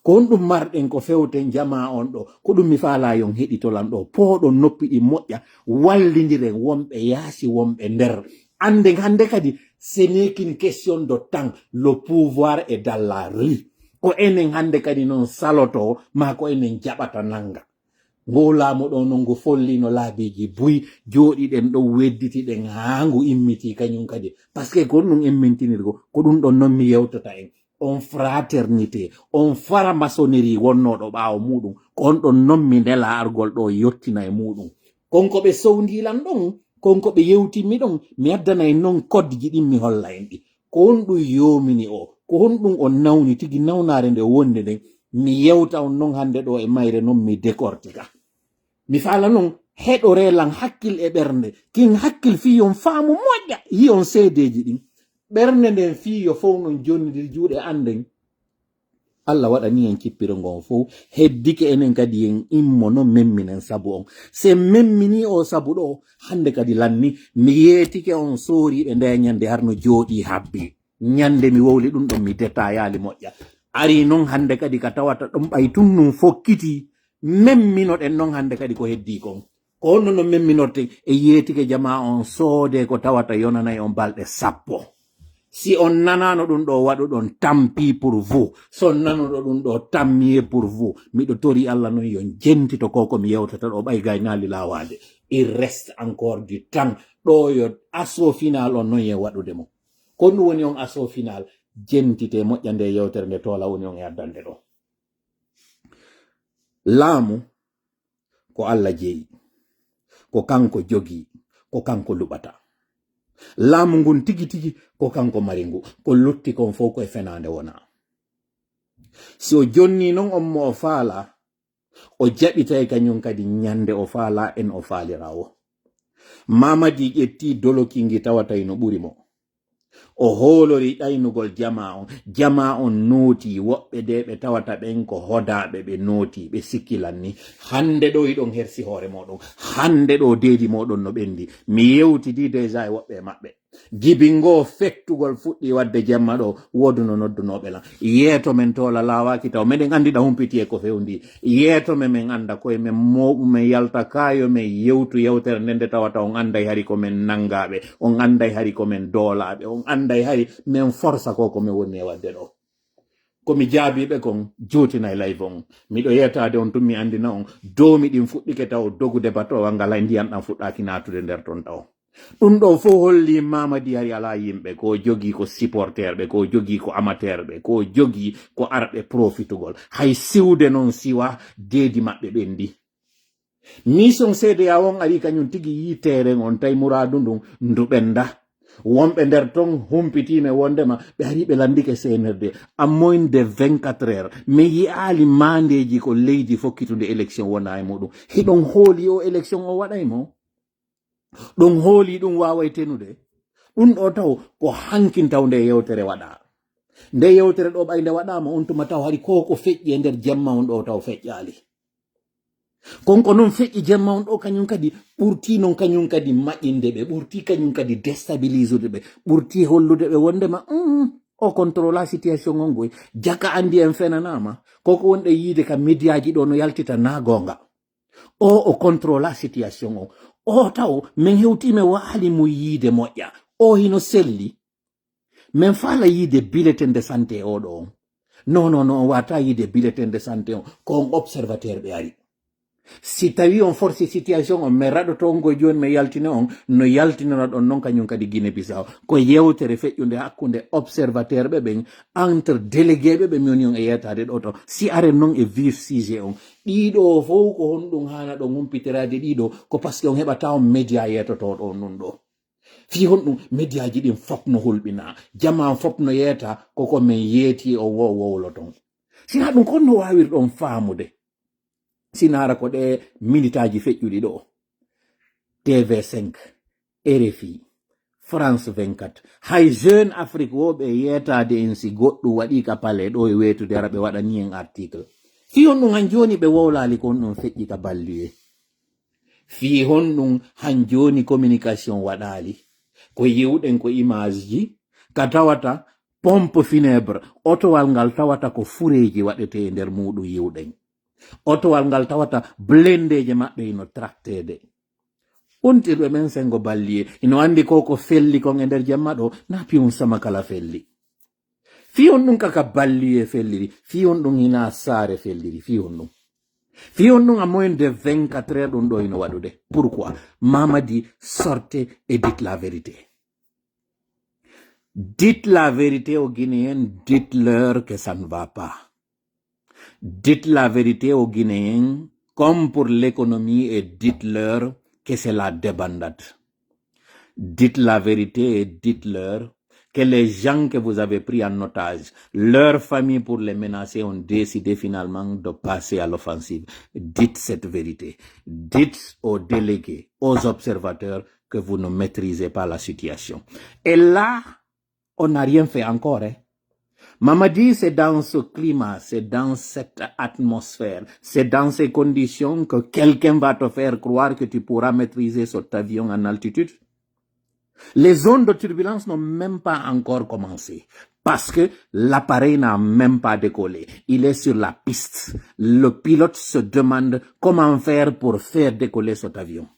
Ko honɗun marɗen ko fewten jamaa on ɗoo? Ko ɗun mi faalaa yo on heɗito lan ɗoo. Pooɗon noppi ɗin moƴƴa, wallindiren wonɓe yaasi, wonɓe nder. Annden hande kadi, ce n'est qu'une question de temps, le pouvoir est dans la rue. Ko enen hande kadi non salotoo, maa ko enen jaɓata nanga. Ngoo laamu ɗoo non ngu folliino laabiiji buy, jooɗiɗen ɗoo, wedditiɗen haa ngu immitii kaɲun kadi. Parce que ko honɗun immintinirgo, ko ɗun ɗon non mi yewtata en. On fraternité, on franc-maçonnerie wonnooɗo ɓaawo muuɗun, ko on ɗon non mi nelaa argol ɗoo yottina e muuɗun. Kon ko ɓe sowndii lan ɗon, kon ko ɓe yewtimmi ɗon, mi addanay non kodji ɗin mi holla en ɗi. Ko honɗun yoomini o? Ko honɗun o nawni tigi nawnaare nde o wondi nden? Mi yewta on non hande ɗoo e mayre non mi décortika. Mi faala non heɗoree lan hakkil e ɓernde. Kin hakkil fii yo on faamu moƴƴa, yi'on seedeeji ɗin. Ɓernde nden fii yo fow non jonnidir juuɗe an nden. Alla waɗanii en cippiro ngon fow, heddike enen kadi en immono memminen sabu on. Si en memminii oo sabu ɗoo, hande kadi lanni, mi yeetike on sooriiɓe ndee ɲande har no jooɗii habbii. Ɲande mi wowli ɗun ɗon, mi detaayaali moƴƴa. Arii non hande kadi ka tawata ɗon ɓay tun nun fokkitii, memminoɗen non hande kadi ko heddii kon. Ko honno no memminorten? E yeetike jamaa on soodee ko tawata yonanay on balɗe sappo. Si on nanaano ɗun ɗoo waɗuɗon, tant pis pour vous. Si on nanuɗo ɗun ɗoo, tant mieux pour vous. Miɗo torii Alla non yo on jentito ko ko mi yewtata ɗoo ɓay gaynaali laawaade. Il reste encore du temps. Ɗoo yo assaut final on non yo waɗude mo. Ko ɗun woni on assaut final. Jentitee moƴƴa nde yewtere nde toola woni on e addande ɗoo. Laamu ko Alla jeyi, ko kanko jogii, ko kanko luɓata. Laamu ngun tigi tigi ko kanko mari ngu, ko lutti kon fow ko e fenaande wonaa. Si o jonnii non on mo o faalaa, o jaɓitay kaɲun kadi ɲande o faalaa en o faaliraa woo. Mamadi ƴetti doloki ngi tawata hino ɓuri mo. O hoolori ɗaynugol jamaa on. Jamaa on nootii, woɓɓe de ɓe tawata ɓen ko hodaaɓe ɓe nootii, ɓe sikkilan ni. Hande ɗoo hiɗon hersi hoore mooɗon. Hande ɗoo deedi mooɗon no ɓendi. Mi yewtidii déjà e woɓɓe e maɓɓe. Gibi ngoo fettugol fuɗɗii waɗde jemma ɗoo, wooduno noddunooɓe lan. Yeeto men toola laawaaki taw. Meɗen anndi ɗa humpiti e ko fewndi. Yeeto men, men annda koye men, mooɓu men yalta kaayo men yewtu yewtere nden nde tawata on annday hari ko men nanngaaɓe, on annday hari ko men doolaaɓe, on annday hari men forsa ko ko men woni e waɗde ɗoo. Ko mi jaabiiɓe kon, juutinay live on. Miɗo yeetaade on tun, mi anndina on, doomi ɗin fuɗɗike taw dogude batowal ngal, hay ndiyan ɗan fuɗɗaaki naatude nder ton taw. Ɗun ɗoo fow holli Mamadi hari alaa yimɓe, ko o jogii ko supporterɓe, ko o jogii ko amateurɓe, ko o jogii ko arɓe profitugol. Hay siwde non siwa deedi maɓɓe ɓendi. Mission C D A O on ari kaɲun tigi yii terrain on, tawi muraadu ndun ndu ɓenda. Wonɓe nder ton humpitiime wondema ɓe ari ɓe landike C N R D. À moins de vingt-quatre heures, mi yi'aali maandeeji ko leydi fokkitunde élection wona e muɗum. Hiɗon hooli o élection o waɗay mo? Ɗon hooli ɗum waaway tenude? Ɗum ɗo taw ko hankin taw nde yewtere waɗa. Nde yewtere ɗo ɓay nde waɗaama on tuma taw hari ko ko feƴƴi e nder jemma on ɗo taw feƴƴaali. Kon ko non feƴƴi jemma on ɗo kañum kadi ɓurti non kañum kadi maƴinde ɓe, ɓurti kañum kadi déstabilisude ɓe, ɓurti hollude ɓe wondema, "Mm, o contrôla situation on goy. Jaka andi en fenanaama. Ko ko wonɗe yiide ka mediaji ɗo no yaltita na goonga." O, o contrôla situation on. O taw, min hewti mi waali mo yiide moƴƴa. O hino selli. Min faala yiide bulletin de santé o ɗo on. Non, non, non, on wata yiide bulletin de santé on. Ko on observateur ɓe ari. Si tawi on forsi situation on, mi raɗoto on ko jooni mi yaltina on, no yaltinora ɗon non kañum kadi Guinée Bissau. Ko yewtere feƴƴunde hakkunde observateur ɓe ɓen, entre délégué ɓe ɓe mi woni on e yeetaade ɗo ton. Si aren non e vif sujet on. Ɗiɗo fow ko honɗum haana ɗon humpitiraade ɗiɗo, ko parce que on heɓata on média yeetoto ɗo nun ɗo. Fii honɗum mediaji ɗin fop no hulɓina, jamaa fop no yeeta, ko ko men yeeti o wo wowlo ton. Sina ɗum kon no waawirɗon faamude. Sina hara ko ɗe minitaaji feƴƴuɗi ɗo. T V cinq, R F I, France vingt-quatre. Hay Jeune Afrique wo ɓe yeetaade en si goɗɗum waɗi ka palais ɗo e weetude hara ɓe waɗani en article. Fii honɗum han jooni ɓe wowlaali ko honɗum feƴƴi ka Banlieue. Fii honɗum han jooni communication waɗaali? Ko yi'uɗen ko image ji, ka tawata pompe funèbre, otowal ngal tawata ko fureeji waɗetee e nder muuɗum yi'uɗen. Otowal ngal tawata blendeeje maɓɓe hino trakteede. Wontirɓe men sengo Banlieue, hino anndi ko ko felli kon e nder jemma ɗo, na piwun sama kala felli. Fii honɗum kaka Banlieue felliri, fii honɗum hina Saare felliri, fii honɗum. Fii honɗum à moins de vingt-quatre heures ɗum ɗo hino waɗude. Pourquoi? Mamadi, sortez et dites la vérité. Dites la vérité aux Guinéens, dites-leur que ça ne va pas. Dites la vérité aux Guinéens, comme pour l'économie, et dites-leur que c'est la débandade. Dites la vérité et dites-leur que les gens que vous avez pris en otage, leurs familles pour les menacer ont décidé finalement de passer à l'offensive. Dites cette vérité. Dites aux délégués, aux observateurs que vous ne maîtrisez pas la situation. Et là, on n'a rien fait encore, hein. Mamadi, c'est dans ce climat, c'est dans cette atmosphère, c'est dans ces conditions que quelqu'un va te faire croire que tu pourras maîtriser cet avion en altitude. Les zones de turbulence n'ont même pas encore commencé parce que l'appareil n'a même pas décollé. Il est sur la piste. Le pilote se demande comment faire pour faire décoller cet avion.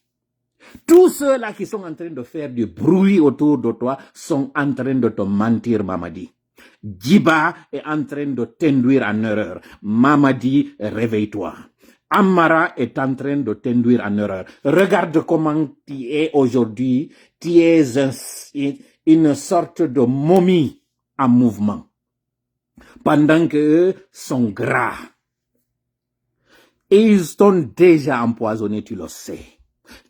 Tous ceux-là qui sont en train de faire du bruit autour de toi sont en train de te mentir, Mamadi. Djiba est en train de t'induire en erreur. Mamadi, réveille-toi. Amara est en train de t'induire en erreur. Regarde comment tu es aujourd'hui. Tu es un- une sorte de momie en mouvement. Pendant que eux sont gras. Et ils t'ont déjà empoisonné, tu le sais.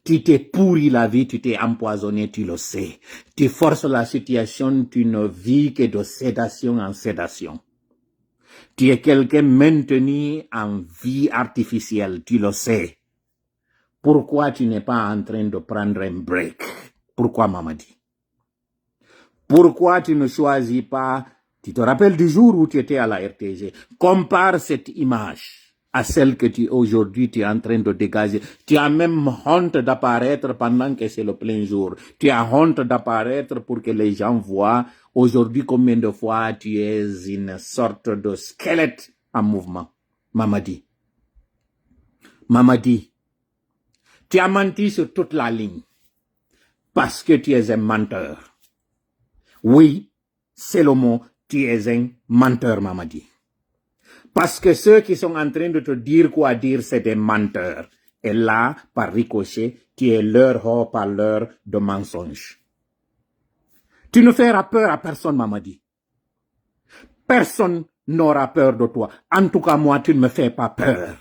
Tu t'es pourri la vie, tu t'es empoisonné, tu le sais. Tu forces la situation, tu ne vis que de sédation en sédation. Tu es quelqu'un maintenu en vie artificielle, tu le sais. Pourquoi tu n'es pas en train de prendre un break? Pourquoi, Mamadi? Pourquoi tu ne choisis pas, tu te rappelles du jour où tu étais à la R T G? Compare cette image à celle que tu aujourd'hui tu es en train de dégager. Tu as même honte d'apparaître pendant que c'est le plein jour. Tu as honte d'apparaître pour que les gens voient aujourd'hui combien de fois tu es une sorte de squelette en mouvement. Mamadi. Mamadi. Tu as menti sur toute la ligne. Parce que tu es un menteur. Oui, c'est le mot, tu es un menteur, Mamadi. Parce que ceux qui sont en train de te dire quoi dire, c'est des menteurs. Et là, par ricochet, tu es leur haut-parleur de mensonges. Tu ne feras peur à personne, Mamadi. Personne n'aura peur de toi. En tout cas, moi, tu ne me fais pas peur.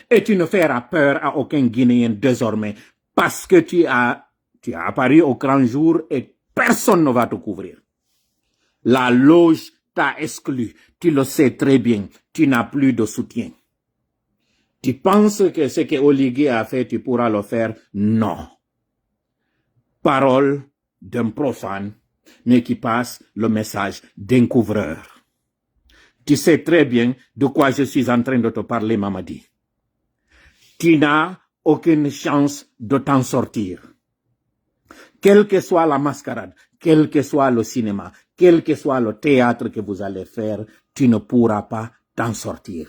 Et tu ne feras peur à aucun Guinéen désormais. Parce que tu as, tu as apparu au grand jour et Personne ne va te couvrir. La loge t'a exclu. Tu le sais très bien. Tu n'as plus de soutien. Tu penses que ce que Oligui a fait, tu pourras le faire? Non. Parole d'un profane, mais qui passe le message d'un couvreur. Tu sais très bien de quoi je suis en train de te parler, Mamadi. Tu n'as aucune chance de t'en sortir. Quelle que soit la mascarade, quel que soit le cinéma, quel que soit le théâtre que vous allez faire, tu ne pourras pas t'en sortir.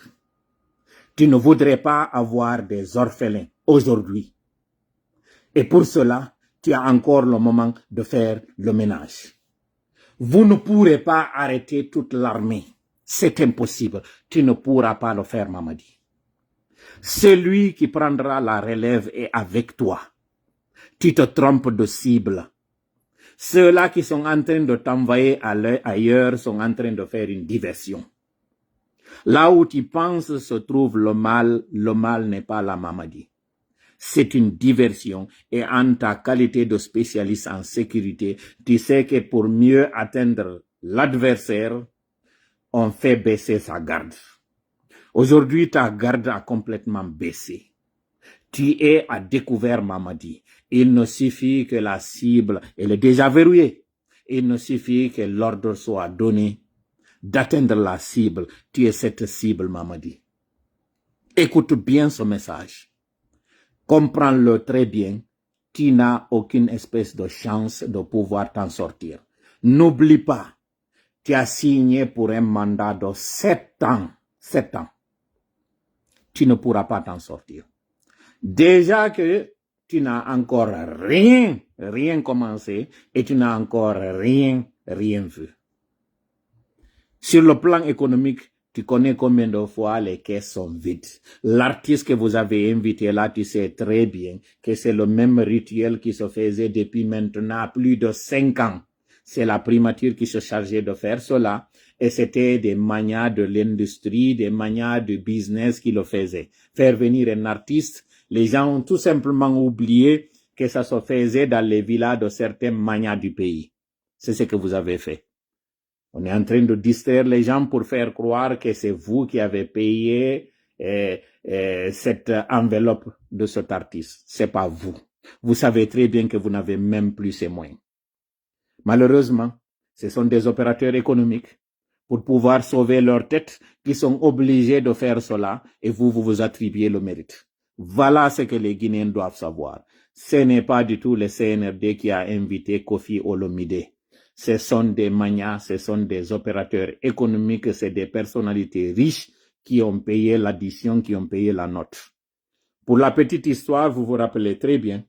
Tu ne voudrais pas avoir des orphelins aujourd'hui. Et pour cela, tu as encore le moment de faire le ménage. Vous ne pourrez pas arrêter toute l'armée. C'est impossible. Tu ne pourras pas le faire, Mamadi. Celui qui prendra la relève est avec toi. Tu te trompes de cible. Ceux-là qui sont en train de t'envoyer à l'ai-, ailleurs sont en train de faire une diversion. Là où tu penses se trouve le mal, le mal n'est pas là, Mamadi. C'est une diversion. Et en ta qualité de spécialiste en sécurité, tu sais que pour mieux atteindre l'adversaire, on fait baisser sa garde. Aujourd'hui, ta garde a complètement baissé. Tu es à découvert, Mamadi. Il ne suffit que la cible, elle est déjà verrouillée. Il ne suffit que l'ordre soit donné d'atteindre la cible. Tu es cette cible, Mamadi. Écoute bien ce message. Comprends-le très bien. Tu n'as aucune espèce de chance de pouvoir t'en sortir. N'oublie pas, tu as signé pour un mandat de sept ans. Sept ans. Tu ne pourras pas t'en sortir. Déjà que tu n'as encore rien, rien commencé et tu n'as encore rien, rien vu. Sur le plan économique, tu connais combien de fois les caisses sont vides. L'artiste que vous avez invité là, tu sais très bien que c'est le même rituel qui se faisait depuis maintenant plus de cinq ans. C'est la primature qui se chargeait de faire cela. Et c'était des magnats de l'industrie, des magnats du business qui le faisaient. Faire venir un artiste, les gens ont tout simplement oublié que ça se faisait dans les villas de certains magnats du pays. C'est ce que vous avez fait. On est en train de distraire les gens pour faire croire que c'est vous qui avez payé, euh, euh, cette enveloppe de cet artiste. C'est pas vous. Vous savez très bien que vous n'avez même plus ces moyens. Malheureusement, ce sont des opérateurs économiques pour pouvoir sauver leur tête qui sont obligés de faire cela et vous, vous vous attribuez le mérite. Voilà ce que les Guinéens doivent savoir. Ce n'est pas du tout le C N R D qui a invité Kofi Olomide. Ce sont des magnats, ce sont des opérateurs économiques, c'est des personnalités riches qui ont payé l'addition, qui ont payé la note. Pour la petite histoire, vous vous rappelez très bien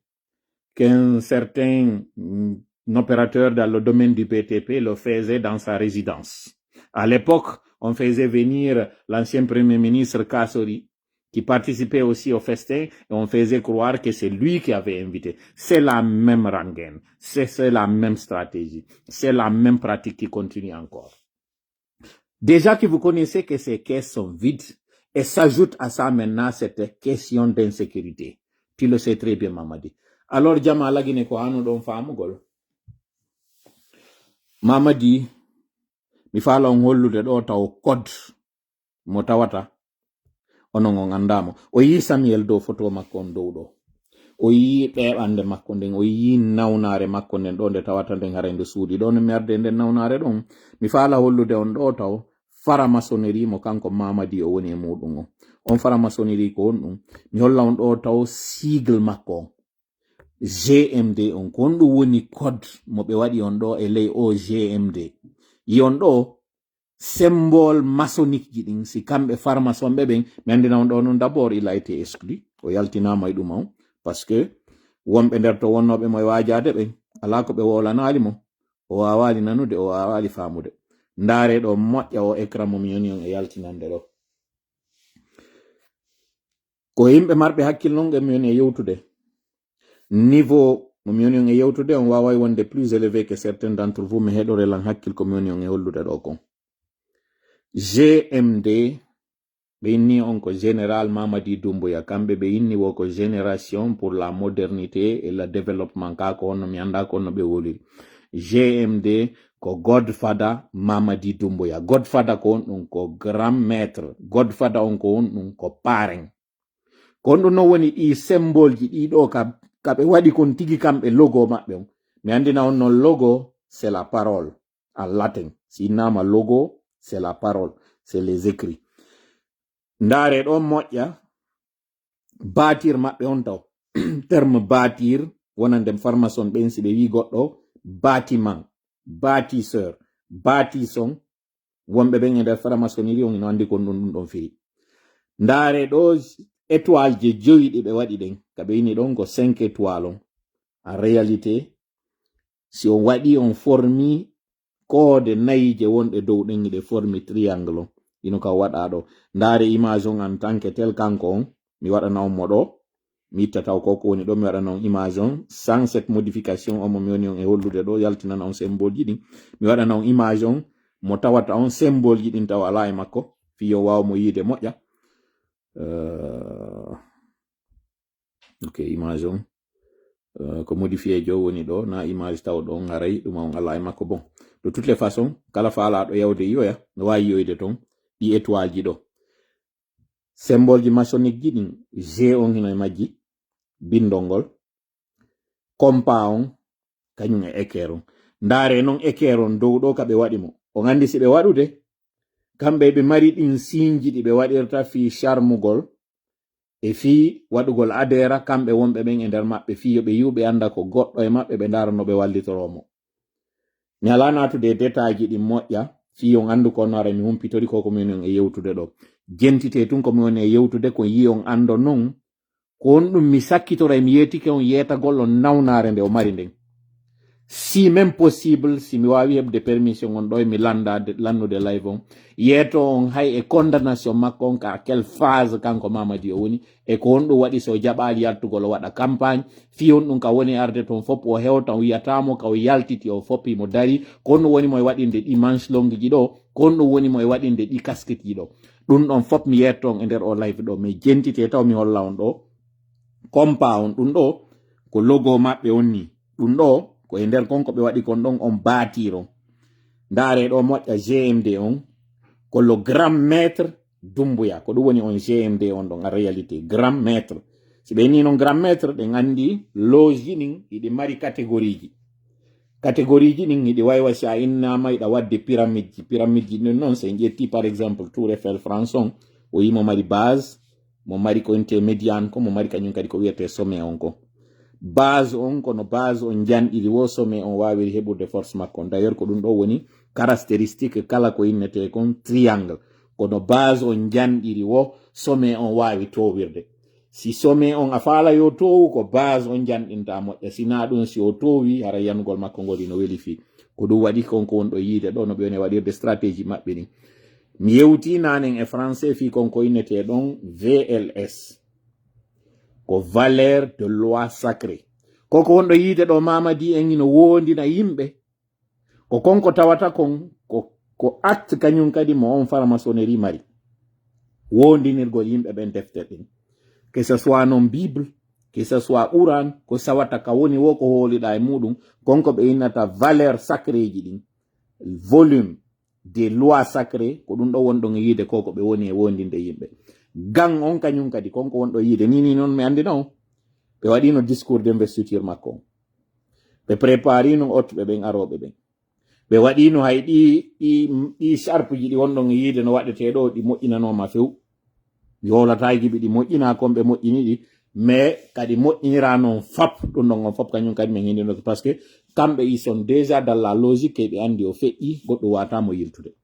qu'un certain, mm, opérateur dans le domaine du B T P le faisait dans sa résidence. À l'époque, on faisait venir l'ancien premier ministre Kassori, qui participait aussi au festin, et on faisait croire que c'est lui qui avait invité. C'est la même rengaine, c'est, c'est la même stratégie, c'est la même pratique qui continue encore. Déjà que vous connaissez que ces caisses sont vides, et s'ajoute à ça maintenant cette question d'insécurité. Tu le sais très bien, Mamadi. Alors, jama lagine ko anu ɗon faamugol. Mamadi, mi faala on hollude ɗo taw code mo tawata onon on anndaa mo. O yii Samuel Doe, foto makko on dow ɗo. O yii ɓeeɓande makko nden, o yii nawnaare makko nden ɗo nde tawata nden haray nde suuɗi. Ɗo no mi arde nden nawnaare ɗon, mi faala hollude on ɗo taw faramasonerie mo kanko Mamadi o woni e muɗum on. On faramasonerie ko honɗum? Mi holla on ɗo taw sigle makko on. G M D on, ko honɗum woni code mo ɓe waɗi on ɗo e ley o G M D? Yi on ɗo, symbole maçonnique ji ɗin, si kamɓe farmasonɓe ɓen, mi anndina on ɗo non, d'abord, il a été exclu, o yaltinaama e ɗum on, parce que wonɓe nder to wonnooɓe mo e waajaade ɓen, alaa ko ɓe wowlanaali mo, o waawaali nanude, o waawaali faamude. Ndaaree ɗo moƴƴa o écran mo mi woni on e yaltinande ɗo. Ko yimɓe marɓe hakkil non ɓe mi woni e yewtude. Niveau mo mi woni on e yewtude, on waaway wonde plus élevé que certains d'entre vous, mais heɗore lan hakkil ko mi woni on e hollude ɗo kon. G M D, ɓe inni on ko Général Mamadi Doumbouya, kamɓe ɓe inni wo ko Génération pour la Modernité et le Développement, ka ko honno mi anndaa ko honno ɓe woliri. G M D ko Godfather Mamadi Doumbouya. Godfather ko on ɗum ko grand maître. Godfather on ko on ɗum ko parrain. Ko on ɗum non woni ɗi symbole ji ɗi ɗo ka, ka ɓe waɗi kon tigi kamɓe logo maɓɓe on. Mi anndina on non logo, c'est la parole en latin. Si innama logo, c'est la parole, c'est les écrits. Ndaare ɗon moƴƴa, bâtir maɓɓe on taw. Terme bâtir, wonande farmason ɓen si ɓe wi goɗɗo, bâtiment, bâtisseur, bâtisson, wonɓe ɓen e nder farmasoniri on ino anndi kon ɗum ɗum ɗon firi. Ndaare ɗo étoile je joyi ɗi ɓe waɗi ɗen, ka ɓe ini ɗon ko cinq étoiles on. En réalité, si on waɗi on formi koode nayi je wonɗe dow ɗen, hiɗe formi triangle on. Ino ka waɗa ɗo. Ndaare image on en tant que tel kanko on. Mi waɗana on mo ɗo. Mi itta taw ko ko woni ɗo. Mi waɗana on image on. Sans cette modification, on mo mi woni on e hollude ɗo. Yaltinana on symbole ji ɗin. Mi waɗana on image on. Mo tawata on symbole ji ɗin taw alaa e makko. Fii yo waaw mo yiide moƴƴa. Euh, ok, image on. Euh, ko modifié jo woni ɗo, na image taw ɗon haray, ɗum on alaa e makko. Bon, de toutes les façons, kala faalaaɗo yawde yoya, no waawi yoyde ton, ɗi étoile ji ɗo. Symbole ji maçonnique ji ɗin, G on hino e majji, bindol ngol, compas on, kañum e équerre on. Ndaare non équerre on dow ɗo ka ɓe waɗi mo. On anndi si ɓe waɗude, kamɓe ɓe mari ɗin signe ji ɗi ɓe waɗirta fii charmugol, e fii waɗugol adhérence, kamɓe wonɓe ɓen e nder maɓɓe, fii yo ɓe yi'u ɓe annda ko goɗɗo e maɓɓe, ɓe ndaara no ɓe wallitoroo mo. Mi alaa naatude e détail ji ɗin moƴƴa, fii on anndu ko no ara mi humpitori ko ko mi woni on e yewtude ɗo. Jentitee tun ko mi woni e yewtude, ko yi'i on anndo non, ko on ɗum mi sakkitora e mi yeetike on yeetagol on nawnaare nde o mari nden. Si même possible, si mi waawi heɓde permission on ɗo e mi lanndaade, lannude live on, yeeto on hay e condamnation makko on ka quelle phase kanko Mamadi o woni, e ko on ɗum waɗi so jaɓaali yaltugol o waɗa campagne, fii on ɗum ka woni arde ton fop o hewta, on wiyata mo ka o yaltiti o foppi mo dari, ko on ɗum woni mo e waɗinde ɗi manche longue ji ɗo, ko on ɗum woni mo e waɗinde ɗi casquette ji ɗo. Ɗum ɗon fop mi yeetto on e nder o live ɗo, mi jentite taw mi holla on ɗo. Compas on ɗum ɗo, ko logo maɓɓe on ni. Ɗum ɗo, ko e nder kon ko ɓe waɗi kon ɗon on bâtir on. Ndaare ɗo moƴƴa G M D on, ko le grand maître Doumbouya. Ko ɗum woni on G M D on ɗon, en réalité, grand maître. Si ɓe ni non grand maître, ɗen anndi loge ji ɗin, hiɗi mari catégorie ji. Catégorie ji ɗin hiɗi waywa si a innama hiɗa wadde pyramide ji. Pyramide ji ɗin non, si en ƴetti par exemple Tour Eiffel France on, o yimo mari base, mo mari ko inte médiane ko, mo mari kañum kadi ko wiyete sommet on ko. Base on, kono base on janɗiri wo sommet on wawiri heɓude force makko on. D'ailleurs, ko ɗum ɗo woni caractéristique kala ko innete kon triangle. Kono base on janɗiri wo sommet on wawi towirde. Si sommet on a faala yo toowu, ko base on janɗinta moƴƴa. Si na ɗum, si o toowi, hara yanugol makko ngol ino weli fii. Ko ɗum waɗi kon ko won ɗo yiide ɗo, no ɓe woni waɗirde stratégie maɓɓe ni. Mi yewti nanen e français fii kon ko innete ɗon V L S. Ko valeur de loi sacrée. Ko ko won ɗo yiide ɗo Mamadi en ino wondina yimɓe. Ko kon ko tawata kon ko, ko acte kañum kadi mo on faramasonerie mari. Wondinirgol yimɓe ɓen defte ɗin. Que ce soit non Bible, que ce soit Quran, ko sawata ka woni wo ko hooliɗa e muɗum, kon ko ɓe innata valeur sacrée ji ɗin. Volume des lois sacrées, ko ɗum ɗo won ɗon e yiide ko ko ɓe woni e wondinde yimɓe. Gan on kañum kadi, kon ko won ɗo yiide. Ni, ni non mi anndino on. Ɓe waɗino discours d'investiture makko on. Ɓe préparino ottuɓe ɓen arooɓe ɓen. Ɓe waɗino hay ɗi, ɗi, ɗi sarpuji ɗi won ɗon e yiide no waɗetee ɗo, ɗi moƴƴinanooma few. Mi hoolataa e giɓi ɗi moƴƴinaa kon ɓe moƴƴini ɗi, mais kadi moƴƴiniraa non fop, ɗum ɗon on fop kañum kadi min hindinoke, parce que kamɓe ils sont déjà dans la logique, kay ɓe anndi o feƴƴi, goɗɗum waawataa mo yiltude.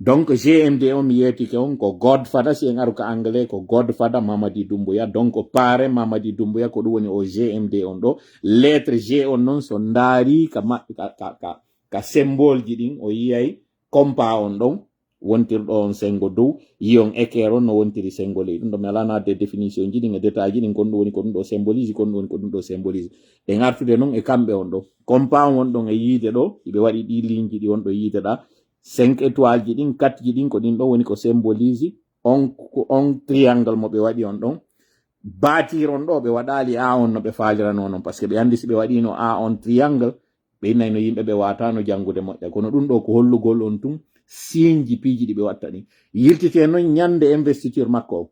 Donc, G M D on mi yeetike on ko Godfather, si en aru ka anglais ko Godfather Mamadi Doumbouya, donc parrain Mamadi Doumbouya, ko ɗum woni o G M D on ɗo. Lettre G on non so ndaari ka ma-, ka, ka, ka, ka symbole ji ɗin, o yiyay compas on ɗon, wontirɗo on sengo dow, yi on équerre on no wontiri sengo ley. Ɗum ɗo mi alaa naatde e définition ji ɗin e détail ji ɗin, kon ɗum woni ko ɗum ɗo symbolise, kon ɗum woni ko ɗum ɗo symbolise. En artude non e kamɓe on ɗo. Compas on won ɗon e yiide ɗo, hiɓe waɗi ɗi ligne ji ɗi won ɗo yiide ɗa. Cinq étoiles ji ɗin, quatre ji ɗin, ko ɗin ɗo woni ko symbolise on, on triangle mo ɓe waɗi on ɗon. Bâtir on ɗo, ɓe waɗaali A on no ɓe faalirano non, parce que ɓe anndi si ɓe waɗino A on triangle, Ɓe innay no yimɓe ɓe waataano janngude moƴƴa. Kono ɗun ɗoo ko hollugol on tun siinji piiji ɗi ɓe watta ɗin. Yiltitee non ɲande investiture makko on.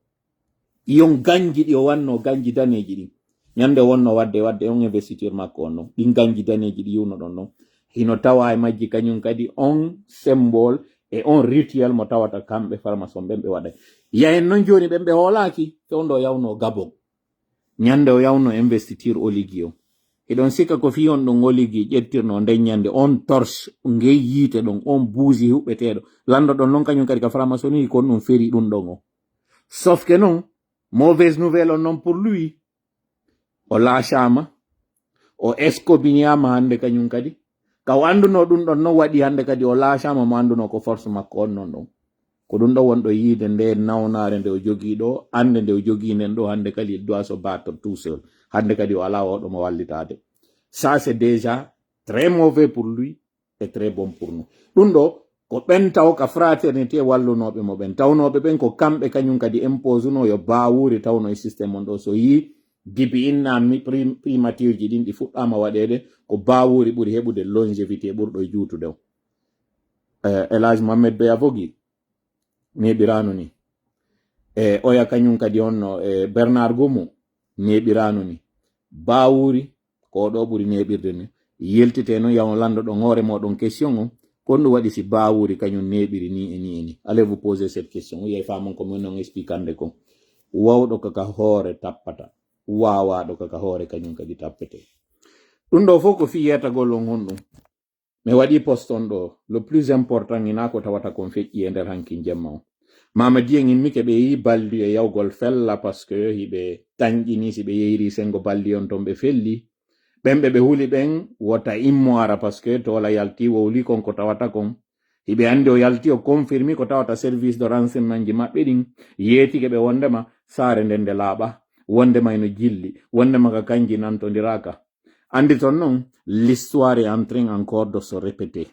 Yon ganji ɗi o wanno, ganji daneeji ɗin. Ɲande o wonno wadde, wadde on investiture makko on non. Ɗin ganji daneeji ɗi yi'unoɗon non. Hino tawaa e majji kaɲun kadi on symbole e on rituel mo tawata kamɓe farmason ɓen ɓe waɗay. Yahen non jooni ɓen ɓe hoolaaki, fewndo o yawno Gabon. Ɲande o yawno investiture Oligui on. Hiɗon sikka ko fii on ɗon Oligui ƴettirno nden ɲande on torche, ngey yiite ɗon, on buusi huɓɓeteeɗo. Lanndo ɗon non kaɲun kadi ka farmasoni kon ɗum feri ɗum ɗon o. Sauf que non, mauvaise nouvelle on non pour lui. O laacaama, o escobiniyaama hannde kaɲun kadi. Ka o annduno ɗum ɗon non waɗi hannde kadi o laacaama mo annduno ko force makko on non ɗon. Ko ɗum ɗo wonɗo yiide nde nawnaare nde o jogii ɗo, annde nde o jogii nden ɗo, hannde kadi il doit se battre tout seul. Hannde kadi o alaa oɗo mo wallitaade. Ça, c'est déjà très mauvais pour lui et très bon pour nous. Ɗum ɗo, ko ɓen taw ka fraternité wallunooɓe mo ɓen. Tawnooɓe ɓen ko kamɓe kañum kadi imposuno yo Baawuri tawno e système on ɗo. So yii gibi inna mi-, prim-, primature ji ɗin ɗi fuɗɗaama waɗeede, ko Baawuri ɓuri heɓude longévité ɓurɗo e juutude o. Eh, El Hadj Mohamed Bey Avogi, neeɓiraano ni. E oya kañum kadi honno, e Bernard Gomu, neeɓiraano ni. Baawuri, ko o ɗo ɓuri neeɓirde ni. Yeltite non, yaw lanndo ɗon hoore mooɗon question on, ko honɗum waɗi si Baawuri kañum neeɓiri ni e ni e ni? Allez vous poser cette question. Yey faamon ko min on explicande kon. Wawɗo ko ka hoore tappata, waawaaɗo ko ka hoore kañum kadi tappete. Ɗum ɗo fof ko fii yeetagol on honɗum. Mi waɗi post on ɗo, le plus important, hinaa ko tawata kon feƴƴi e nder hankin jemma on. Maama Dieng immike ɓe yi'i Baldi e yawgol fella, parce que hiɓe tanƴini si ɓe yehiri sengo Baldi on ton ɓe felli. Ɓen ɓe ɓe huli ɓen wota immo ara, parce que Toola yalti wowli kon ko tawata kon. Hiɓe anndi o yalti o confirmi ko tawata service de renseignement ji maɓɓe ɗin yeetike ɓe wondema saare nden nde laaɓa, wondema eno jilli, wondema ka kanji nantondiraaka. Anndi ton non, l'histoire est en train encore de se répéter.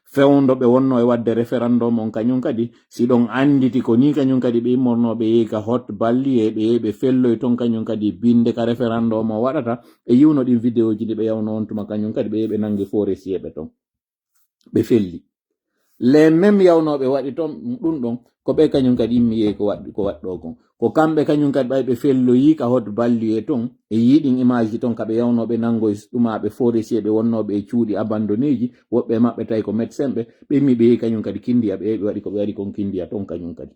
Fewndo ɓe wonno e waɗde référendum on kañum kadi, si ɗon annditi ko ni kañum kadi ɓe immorno ɓe yehi ka hot balli e ɓe yehi ɓe felloy ton kañum kadi binde ka référendum o waɗata, e yiwno ɗin vidéo ji ɗi ɓe yawno on tuma kañum kadi ɓe yehi ɓe nangi forestier ɓe ton. Ɓe felli. Les mêmes yawnooɓe waɗi ton ɗum ɗon, ko ɓe kañum kadi immi yehi ko waɗ-, ko waɗɗoo kon. Ko kamɓe kañum kadi ɓay ɓe felloyi ka hot balliye ton, e yiɗin image ton ka ɓe yawnooɓe nangoy ɗumaaɓe forestier ɓe wonnooɓe e cuuɗi abandonné ji, woɓɓe e maɓɓe tawi ko médecin ɓe, ɓe immi ɓe yehi kañum kadi kindiya ɓe, ɓe waɗi ko ɓe waɗi kon kindiya ton kañum kadi.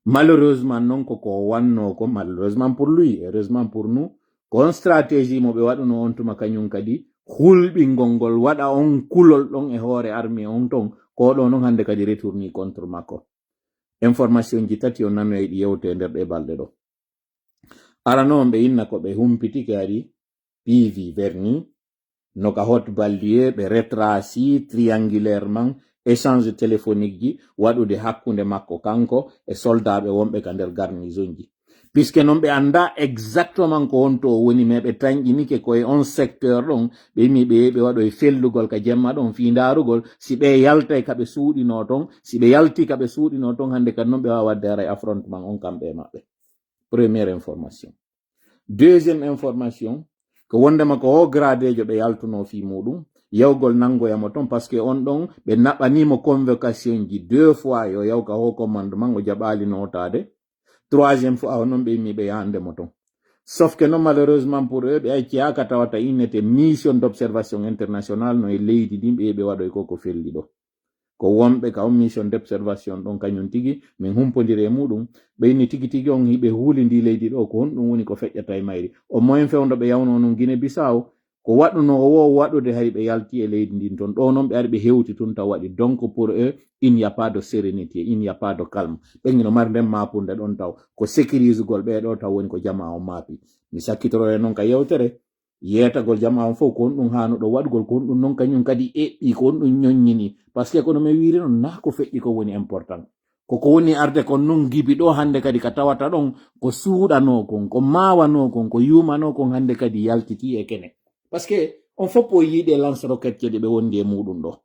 Malheureusement non ko ko wannoo ko, malheureusement pour lui, heureusement pour nous, ko on stratégie mo ɓe waɗuno on tuma kañum kadi, hulɓingol ngol waɗa on kulol ɗon e hoore armée on ton, ko ɗo non hannde kadi retourni contre makko. Information ji tati o nanoyi ɗi yewte e nder ɗe balɗe ɗo. Arano on ɓe inna ko ɓe humpitike ari P V verni, no ka hot ballier ɓe retracé triangulairement échange téléphonique ji waɗude hakkunde makko kanko e soldaaɓe wonɓe ka nder garnison ji. Puisque non ɓe annda exactement ko honto o woni, mais ɓe tanƴinike ko e on secteur ɗon, ɓe imi ɓe, ɓe waɗo e fellugol ka jemma ɗon fii ndaarugol si ɓe yaltay ka ɓe suuɗinoo ton, si ɓe yalti ka ɓe suuɗinoo ton, hannde kan non ɓe waawa waɗde haray affrontement on kamɓe e maɓɓe. Première information. Deuxième information, ko wondema ko o gradejo ɓe yaltuno fii muɗum, yawgol nangoya mo ton, parce que on ɗon ɓe naɓanimo convocation ji deux fois yo yaw ka haut commandement, o jaɓali notaade. Troisième fois o non ɓe immi ɓe yahande mo ton. Sauf que non, malheureusement pour eux, ɓe acciyaka tawata innete mission d'observation internationale no e leydi ndin ɓe, ɓe waɗoy ko ko felli ɗo. Ko wonɓe ka on mission d'observation ɗon kañum tigi, min humpondiri e muɗum, ɓe inni tigi tigi on hiɓe huuli ndi leydi ɗo, ko honɗum woni ko feƴƴata e mayri. Au moins fewndo ɓe yawno non Guinée Bissau, ko waɗuno o wo waɗude hari ɓe yalti e leydi ndin ton. Ɗo non ɓe ari ɓe hewti tun taw waɗi. Donc pour eux, il n'y a pas de sérénité, il n'y a pas de calme. Ɓen ino mari nden maapunde ɗon taw. Ko sécurisugol ɓe ɗo taw woni ko jamaa on maapi. Mi sakkitoro e non ka yewtere. Yeetagol jamaa on fof, ko honɗum haanuɗo waɗugol, ko honɗum non kañum kadi eɓɓi, ko honɗum ñoññini. Parce que kono mi wiiri non, naa ko feƴƴi ko woni important. Ko ko woni arde kon non gibi ɗo hannde kadi ka tawata ɗon, ko suuɗanoo kon, ko maawanoo kon, ko yuumanoo kon hannde kadi yaltitii e kene. Parce que on fof o yiide lance roquette je ɗe ɓe wondi e muɗum ɗo.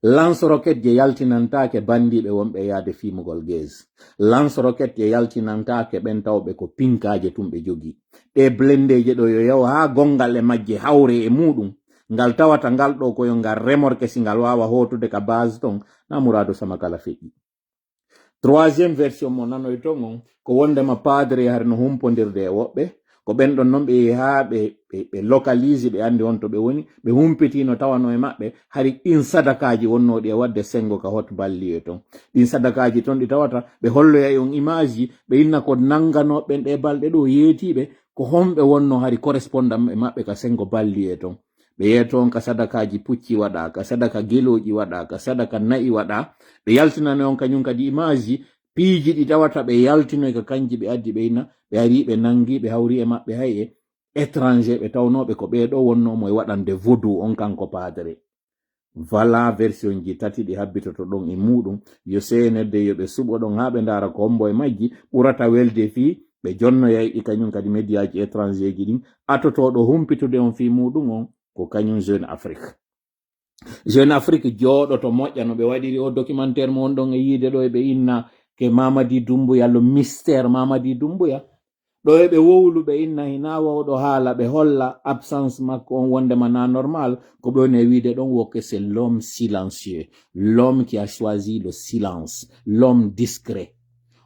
Lance roquette je yaltinantaake banndiiɓe wonɓe e yaade fiimugol gaz. Lance roquette je yaltinantaake ɓen tawɓe ko pinkaaje tun ɓe jogii. Ɗe blendeeje ɗo yo yaw haa gonngal e majje hawre e muɗum, Ngal tawata ngal ɗoo ko yo ngal remorque, si ngal waawa hootude ka base ton, na muraadu sama kala feƴƴi. Troisième version mo nanoyton on, ko wondema padre hari no humpondirde e woɓɓe, ko ɓen ɗon non ɓe yehi haa ɓe, ɓe, ɓe localise, ɓe anndi on to ɓe woni, ɓe humpiti no tawano e maɓɓe, hari ɗin sadakaaji wonnooɗi e waɗde sengo ka hot banlieue ton. Ɗin sadakaaji ton ɗi tawata, ɓe holloyay on image ji, ɓe inna ko nannganoo ɓen ɗe balɗe ɗoo yeetiiɓe, ko honɓe wonnoo hari correspondant e maɓɓe ka sengo banlieue ton. Ɓe yeeto on ka sadakaaji pucci waɗaa, ka sadaka gelooɗi waɗaa, ka sadaka na'i waɗaa. Ɓe yaltinani on kañum kadi image ji, piiji ɗi tawata ɓe yaltinoy ka kanji ɓe addi ɓe inna, ɓe ari ɓe nangi, ɓe hawri e maɓɓe hay e étranger ɓe tawnooɓe ko ɓee ɗoo wonnoo mo e waɗande vodou on kanko padre. Voilà version ji tati ɗi habbitoto ɗon e muuɗum. Yo seenedde yo ɓe suɓo ɗon haa ɓe ndaara ko hombo e majji ɓurata welde fii ɓe jonnoyay ɗi kañum kadi médiaji étranger ji ɗin. Atotooɗo humpitude on fii muuɗum on ko kañum Jeune Afrique. Jeune Afrique jooɗoto moƴƴa no ɓe waɗiri o documentaire mo on ɗon e yiide ɗo e ɓe inna ke Mamadi Doumbouya, le mystère Mamadi Doumbouya. Ɗo e ɓe wowlu ɓe inna hinaa wawɗo haala ɓe holla absence makko on wondema na normal, ko ɓe woni e wiide ɗon woke c'est l'homme silencieux, l'homme qui a choisi le silence, l'homme discret.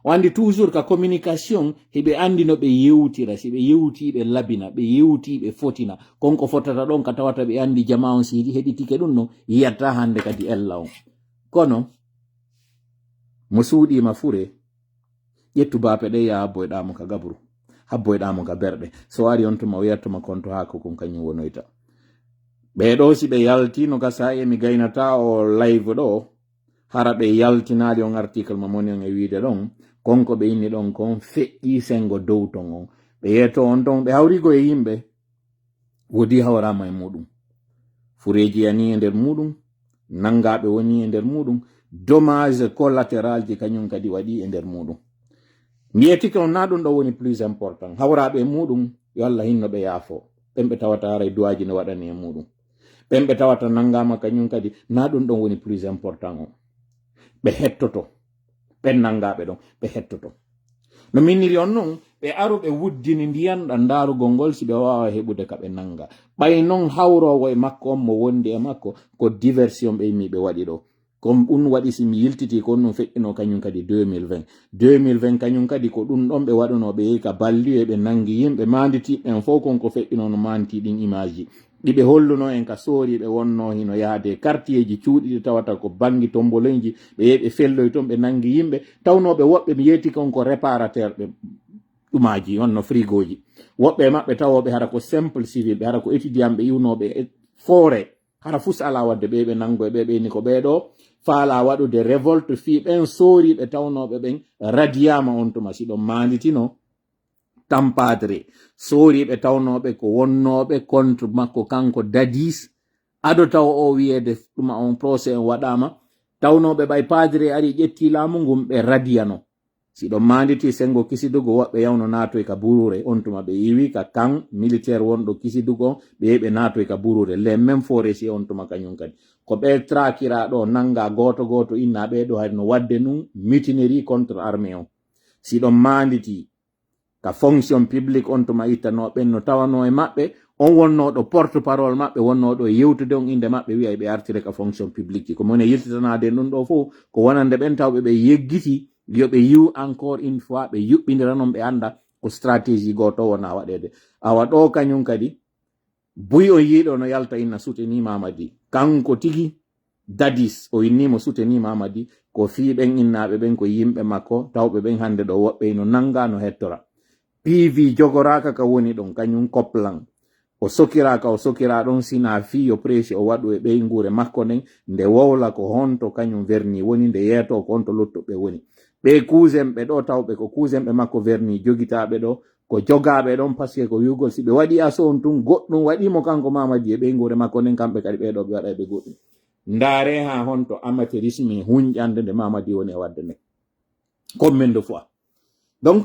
O anndi toujours ka communication, hiɓe anndi no ɓe yewtira, si ɓe yewti ɓe labina, ɓe yewti ɓe fotina. Kon ko fotata ɗon ka tawata ɓe anndi jama on si heɗitike ɗum ɗon, yiyatta hannde kadi ella on. Kono, mo suuɗiima fure, ƴettu baape ɗe yaa habboyɗaa mo ka gaburu, habboyɗaa mo ka berɗe. So ari on tuma, o yiyat tuma konto haa ko kon kañum wonoyta. Ɓee ɗoo si ɓe yaltiino ka saa'i e mi gaynataa o live ɗoo, hara ɓe yaltinaali on article mo moni on e wiide ɗon, kon ko ɓe inni ɗon kon feƴƴii sengo dow ton on. Ɓe yeeto on ton, ɓe hawrigo e yimɓe, woodi hawraama e muuɗum. Fureeji yanii e nder muuɗum, nanngaaɓe wonii e nder muuɗum, dommage collatéral ji kañum kadi waɗii e nder muuɗum. Mi yeetike on, naa ɗum ɗon woni plus important. Hawraaɓe e muuɗum, yo Allah hinno ɓe yaafo. Ɓen ɓe tawata haray duwaaji no waɗani e muuɗum. Ɓen ɓe tawata nanngaama kañum kadi, naa ɗum ɗon woni plus important on. Ɓe hettoto. Ɓen nanngaaɓe ɗon, ɓe hettoto. No minniri on non, ɓe aru ɓe wuddini ndiyan ɗan ndaarugol ngol si ɓe waawa heɓude ka ɓe nannga. Ɓay non hawroowo e makko on mo wondi e makko, ko diversion ɓe immi ɓe waɗi ɗoo. Ko ɗun waɗi si mi yiltitii ko ɗun feƴƴunoo kañun kadi deux mille vingt. Deux mille vingt kañun kadi ko ɗun ɗon ɓe waɗunoo ɓe yehi ka balliyo ɓe nanngi yimɓe maanditiiɓe ɓen fow kon ko feƴƴunoo no maanti ɗin image ji. Ɗi ɓe hollunoo en ka sooriiɓe wonnoo hino yahde e kartiyeeji cuuɗi ɗi tawata ko banngi tomboloyji, ɓe yehi ɓe felloyi ton ɓe nanngi yimɓe, tawnoo ɓe woɓɓe mi yeeti kon ko réparateur ɓe ɗumaaji, wonno frigooji. Woɓɓe e maɓɓe tawooɓe hara ko simple civil ɓe, hara ko étudiant ɓe iwnooɓe e foore, hara fus alaa waɗde ɓe ɓe nanngo e ɓe ɓe ni ko ɓee ɗoo faalaa waɗude révolte fii ɓen sooriiɓe tawnooɓe ɓen radiyaama on tuma si ɗon maanditino. Tampaadre, sooriiɓe tawnooɓe ko wonnooɓe contre makko kanko Dadis, ado taw o wiyeede ɗuma on procès on waɗaama, tawnooɓe ɓay paadre ari ƴettii laamu ngun ɓe radiyano. Si ɗon maanditi senngo Kisidugo woɓɓe yawno naatoy ka buruure, on tuma ɓe iwi ka kan militaire wonɗo Kisidugo, ɓe yehi ɓe naatoy ka buruure, les mêmes forestiers on tuma kañun kadi. Ko ɓe traquira ɗo, nannga gooto gooto inna ɓee ɗo hari no waɗde nun mutinerie contre armée on. Si ɗon maanditi, ka fonction publique on tuma ittanoo ɓen no tawanoo e maɓɓe, on wonnoo ɗo porte parole maɓɓe, wonnoo ɗo yewtude on innde maɓɓe, wi'ay ɓe artire ka fonction publique ji. Ko mone yiltitanaade en ɗum ɗoo fof, ko wonande ɓen tawɓe ɓe yeggiti, yo ɓe yi'u encore une fois, ɓe yuɓɓindira non ɓe annda ko stratégie gooto wona waɗeede. Awa ɗoo kañum kadi, buy on yiiɗo no yalta inna soutenir Mamadi. Kanko tigi, Dadis, o inni mo soutenir Mamadi, ko fii ɓen innaaɓe ɓen ko yimɓe makko, tawɓe ɓen hannde ɗo woɓɓe ino nannga no hettora. P V jogoraaka ka woni ɗon, kañum koplan. O sokiraaka, o sokiraa ɗon, sinaa fii yo presi o waɗu e ɓeynguure makko nden, nde wowla ko honto kañum verni woni, nde yeeto ko honto lottuɓe woni. Ɓee cousin ɓe ɗo tawɓe ko cousin ɓe makko verni jogitaaɓe ɗo, ko jogaaɓe ɗon, parce que ko wi'ugol si ɓe waɗi aso on tun, goɗɗum waɗii mo kanko Mamadi e ɓeynguure makko nden, kamɓe kadi ɓee ɗo ɓe waɗay ɓe goɗɗum. Ndaaree haa honto amateurisme e hunƴande nde Mamadi woni e waɗde nden. Combien de fois? Donc,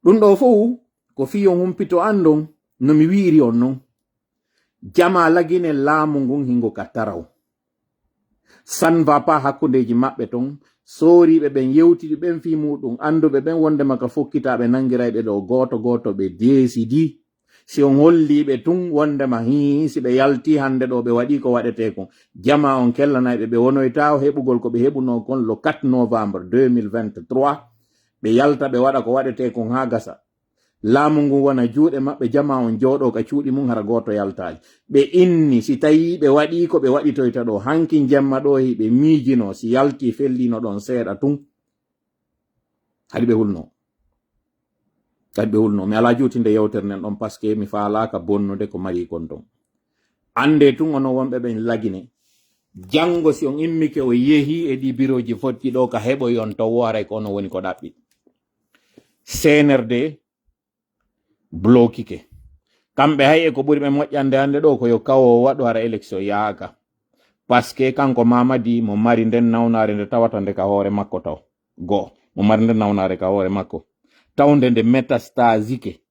ɗum ɗoo fow ko fii on humpito anndon no mi wi'iri on non. Jamaa lagine laamu ngun hingo ka taraw. Ça ne va pas hakkundeeji maɓɓe ton. Sooriiɓe ɓen yewtidi ɓen fii muuɗum, annduɓe ɓen wondema ka fokkitaaɓe nanngiray ɓe ɗo gooto gooto ɓe deesidi. Si on hollii ɓe tun wondema hii, si ɓe yaltii hannde ɗoo, ɓe waɗii ko waɗetee kon, jamaa on kellanay ɓe, ɓe wonoytaa heɓugol ko ɓe heɓunoo kon le quatre novembre deux mille vingt-trois, ɓe yalta, ɓe waɗa ko waɗetee kon haa gasa. Laamu ngun wona juuɗe maɓɓe, jamaa on jooɗoo ka cuuɗi mun, hara gooto yaltaali. Ɓe inni, si tawii ɓe waɗii ko ɓe waɗitoyta ɗoo, hankin jemma ɗoo, hiɓe miijinoo, si yaltii felliino ɗon seeɗa tun, haɗi ɓe hulnoo. Haɗi ɓe hulnoo. Mi alaa juutinde yewtere nden ɗon, parce que mi faalaaka bonnude ko mari kon ton. Anndee tun, onon wonɓe ɓen Lagine, janngo si on immike, o yehi e ɗii birooji fotti ɗoo ka heɓoy on ton, wo haray ko onon woni ko ɗaɓɓi. C N R D blokike. Kamɓe hay e ko ɓuri ɓe moƴƴande hannde ɗoo ko yo kawo waɗu hara élection yaaka. Parce que kanko Mamadi mo mari nden nawnaare nde tawata nde ka hoore makko taw. Goo, mo mari nden nawnaare ka hoore makko. Tawnde nde métastasike.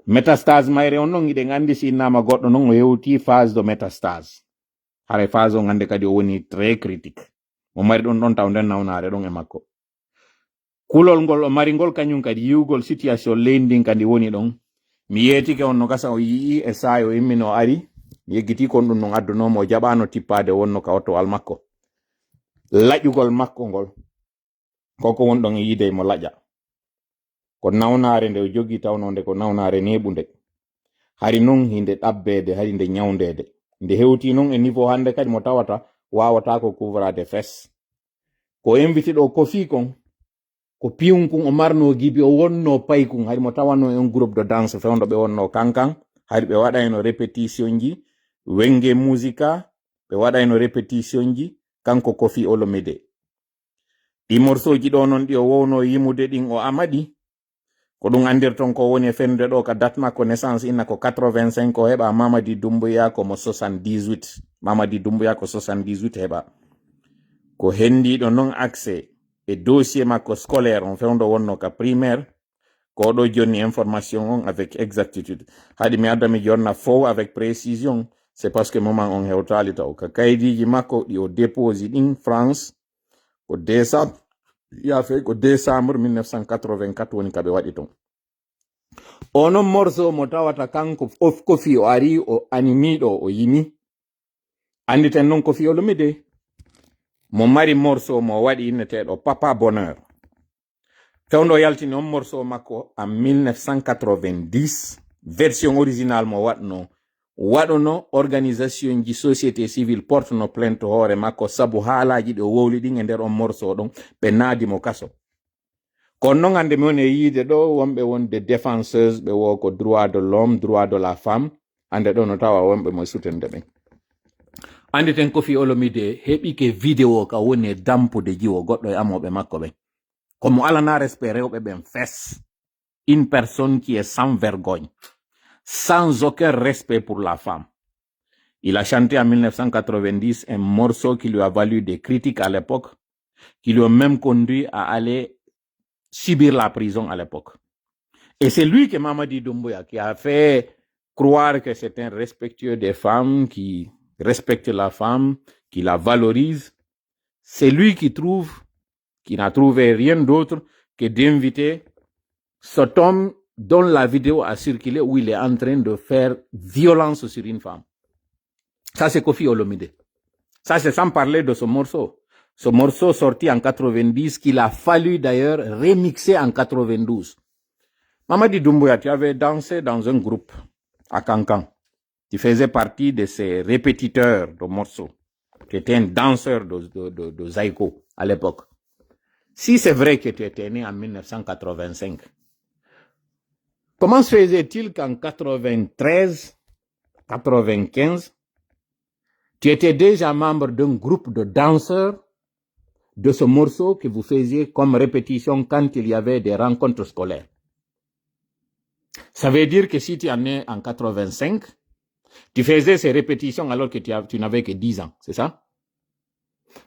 Métastase mayre on non, hiɗen anndi si innama goɗɗo non o hewti phase de métastase. Haray phase on hannde kadi o woni très critique. Mo mari ɗon ɗon taw nden nawnaare ɗon e makko. Kulol ngol o mari ngol, kañum kadi yi'ugol situation leydi ndin kadi woni ɗon. Mi yeetike on no gasa o yi'i e saa'i o immino o ari. Mi yeggitii kon ɗum non addunoomo, o jaɓaano tippaade wonno ka otowal makko. Laƴugol makko ngol. Ko ko won ɗon e yiide mo laƴa. Ko nawnaare nde o jogii, tawnoo nde ko nawnaare neeɓunde. Hari non hinde ɗabbeede, hari nde ñawndeede. Nde hewtii non e niveau hannde kadi mo tawata waawataa ko couvraade fes. Ko invité ɗo Kofi kon, ko piyun kun o marnoo gibi, o wonnoo paykun. Hari mo tawanoo en groupe de danse fewndo ɓe wonnoo kankan. Hari ɓe waɗayno répétition ji, Wenge Musica, ɓe waɗayno répétition ji, kanko Kofi Olomide. Ɗi morceau ji ɗo non ɗi o wownoo yimude ɗin o amaɗi. Ko ɗum anndirton ko woni e fennude ɗo ka date makko naissance, inna ko quatre-vingt-cinq o heɓa, Mamadi Doumbouya ko mo soixante-dix-huit. Mamadi Doumbouya ko soixante-dix-huit heɓa. Ko henndiiɗo non accès e dossier makko scolaire on fewndo wonno ka primaire. Ko ɗo jonni information on avec exactitude. Haɗi mi adda mi jonna fow avec précision. C'est parce que moment on hewtaali taw. Ka kaydiji makko ɗi o déposi ɗin France, ko décembre, yaafee, ko décembre mille neuf cent quatre-vingt-quatre woni ka ɓe waɗi ton. O non morceau mo tawata kanko of Kofi o ari, o animiiɗo, o yimi. Annditen non Kofi Olomide, mo mari morceau mo waɗi inneteeɗo Papa Bonheur. Fewndo yaltini on morceau makko en mille neuf cent quatre-vingt-dix, version original mo waɗno, waɗuno organisation ji société civile portuno plainte hoore makko sabu haalaaji ɗi o wowli ɗin e nder on morceau ɗon, ɓe naadi mo kaso. Kono non hannde mi woni e yiide ɗo wonɓe wonde défenseurs, ɓe wo ko droit de l'homme, droit de la femme, hannde ɗo no tawa wonɓe mo sutende ɓen. Annditen Kofi Olomide heɓike vidéo ka woni e dampude jiwo goɗɗo e amooɓe makko ɓen. Ko mo alana respect rewɓe ɓen fes. Une personne qui est sans vergogne, sans aucun respect pour la femme. Il a chanté en mille neuf cent quatre-vingt-dix un morceau qui lui a valu des critiques à l'époque, qui lui ont même conduit à aller subir la prison à l'époque. Et c'est lui que Mamadi Doumbouya, qui a fait croire que c'est un respectueux des femmes, qui respecte la femme, qui la valorise. C'est lui qui trouve, qui n'a trouvé rien d'autre que d'inviter cet homme dont la vidéo a circulé où il est en train de faire violence sur une femme. Ça, c'est Kofi Olomide. Ça, c'est sans parler de ce morceau. Ce morceau sorti en quatre-vingt-dix, qu'il a fallu d'ailleurs remixer en quatre-vingt-douze. Mamadi Doumbouya, tu avais dansé dans un groupe à Kankan. Tu faisais partie de ces répétiteurs de morceaux. Tu étais un danseur de, de, de, de Zaïko à l'époque. Si c'est vrai que tu étais né en mille neuf cent quatre-vingt-cinq, comment se faisait-il qu'en quatre-vingt-treize, quatre-vingt-quinze, tu étais déjà membre d'un groupe de danseurs de ce morceau que vous faisiez comme répétition quand il y avait des rencontres scolaires? Ça veut dire que si tu es né en quatre-vingt-cinq, tu faisais ces répétitions alors que tu as, tu n'avais que dix ans, c'est ça?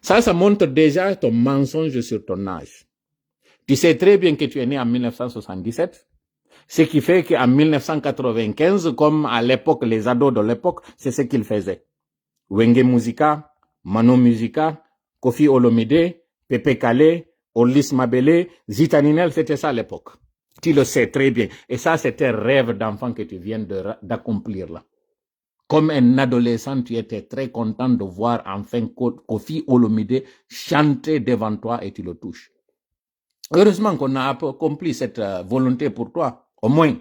Ça, ça montre déjà ton mensonge sur ton âge. Tu sais très bien que tu es né en mille neuf cent soixante-dix-sept, ce qui fait qu'en mille neuf cent quatre-vingt-quinze, comme à l'époque, les ados de l'époque, c'est ce qu'ils faisaient. Wenge Musica, Mano Musica, Kofi Olomide, Pepe Kalle, Orlis Mabele, Zitaninel, c'était ça l'époque. Tu le sais très bien. Et ça, c'est un rêve d'enfant que tu viens de ra-, d'accomplir là. Comme un adolescent, tu étais très content de voir enfin Ko-, Koffi Olomide chanter devant toi et tu le touches. Heureusement qu'on a accompli cette euh, volonté pour toi. Au moins,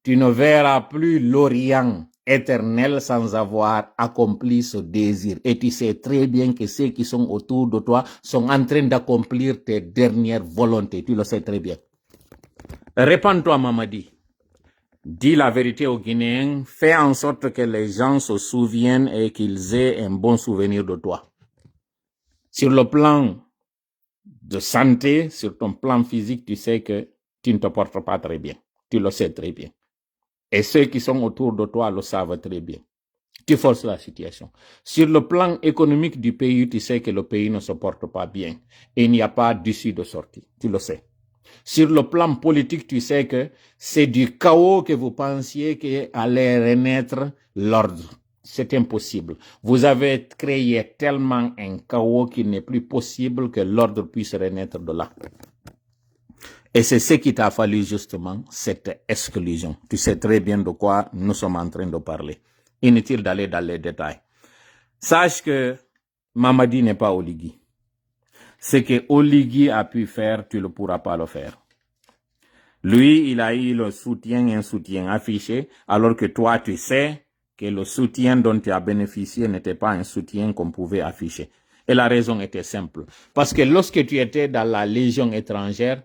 tu ne verras plus l'Orient éternel sans avoir accompli ce désir. Et tu sais très bien que ceux qui sont autour de toi sont en train d'accomplir tes dernières volontés. Tu le sais très bien. Répands-toi, Mamadi. Dis la vérité aux Guinéens. Fais en sorte que les gens se souviennent et qu'ils aient un bon souvenir de toi. Sur le plan de santé, sur ton plan physique, tu sais que tu ne te portes pas très bien. Tu le sais très bien. Et ceux qui sont autour de toi le savent très bien. Tu forces la situation. Sur le plan économique du pays, tu sais que le pays ne se porte pas bien. Et il n'y a pas d'issue de sortie. Tu le sais. Sur le plan politique, tu sais que c'est du chaos que vous pensiez que allait renaître l'ordre. C'est impossible. Vous avez créé tellement un chaos qu'il n'est plus possible que l'ordre puisse renaître de là. Et c'est ce qui t'a fallu justement, cette exclusion. Tu sais très bien de quoi nous sommes en train de parler. Inutile d'aller dans les détails. Sache que Mamadi n'est pas Oligui. Ce que Oligui a pu faire, tu ne pourras pas le faire. Lui, il a eu le soutien, un soutien affiché, alors que toi, tu sais que le soutien dont tu as bénéficié n'était pas un soutien qu'on pouvait afficher. Et la raison était simple. Parce que lorsque tu étais dans la Légion étrangère,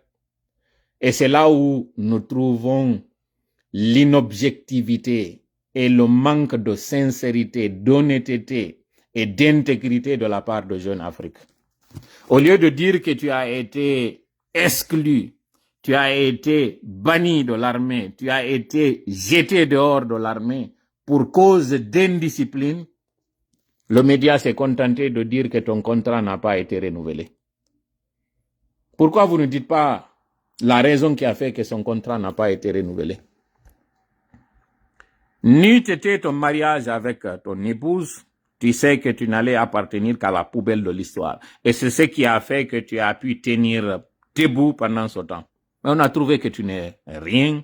et c'est là où nous trouvons l'inobjectivité et le manque de sincérité, d'honnêteté et d'intégrité de la part de Jeune Afrique. Au lieu de dire que tu as été exclu, tu as été banni de l'armée, tu as été jeté dehors de l'armée pour cause d'indiscipline, le média s'est contenté de dire que ton contrat n'a pas été renouvelé. Pourquoi vous ne dites pas la raison qui a fait que son contrat n'a pas été renouvelé? N'eût été ton mariage avec ton épouse, tu sais que tu n'allais appartenir qu'à la poubelle de l'histoire. Et c'est ce qui a fait que tu as pu tenir debout pendant ce temps. Mais on a trouvé que tu n'es rien,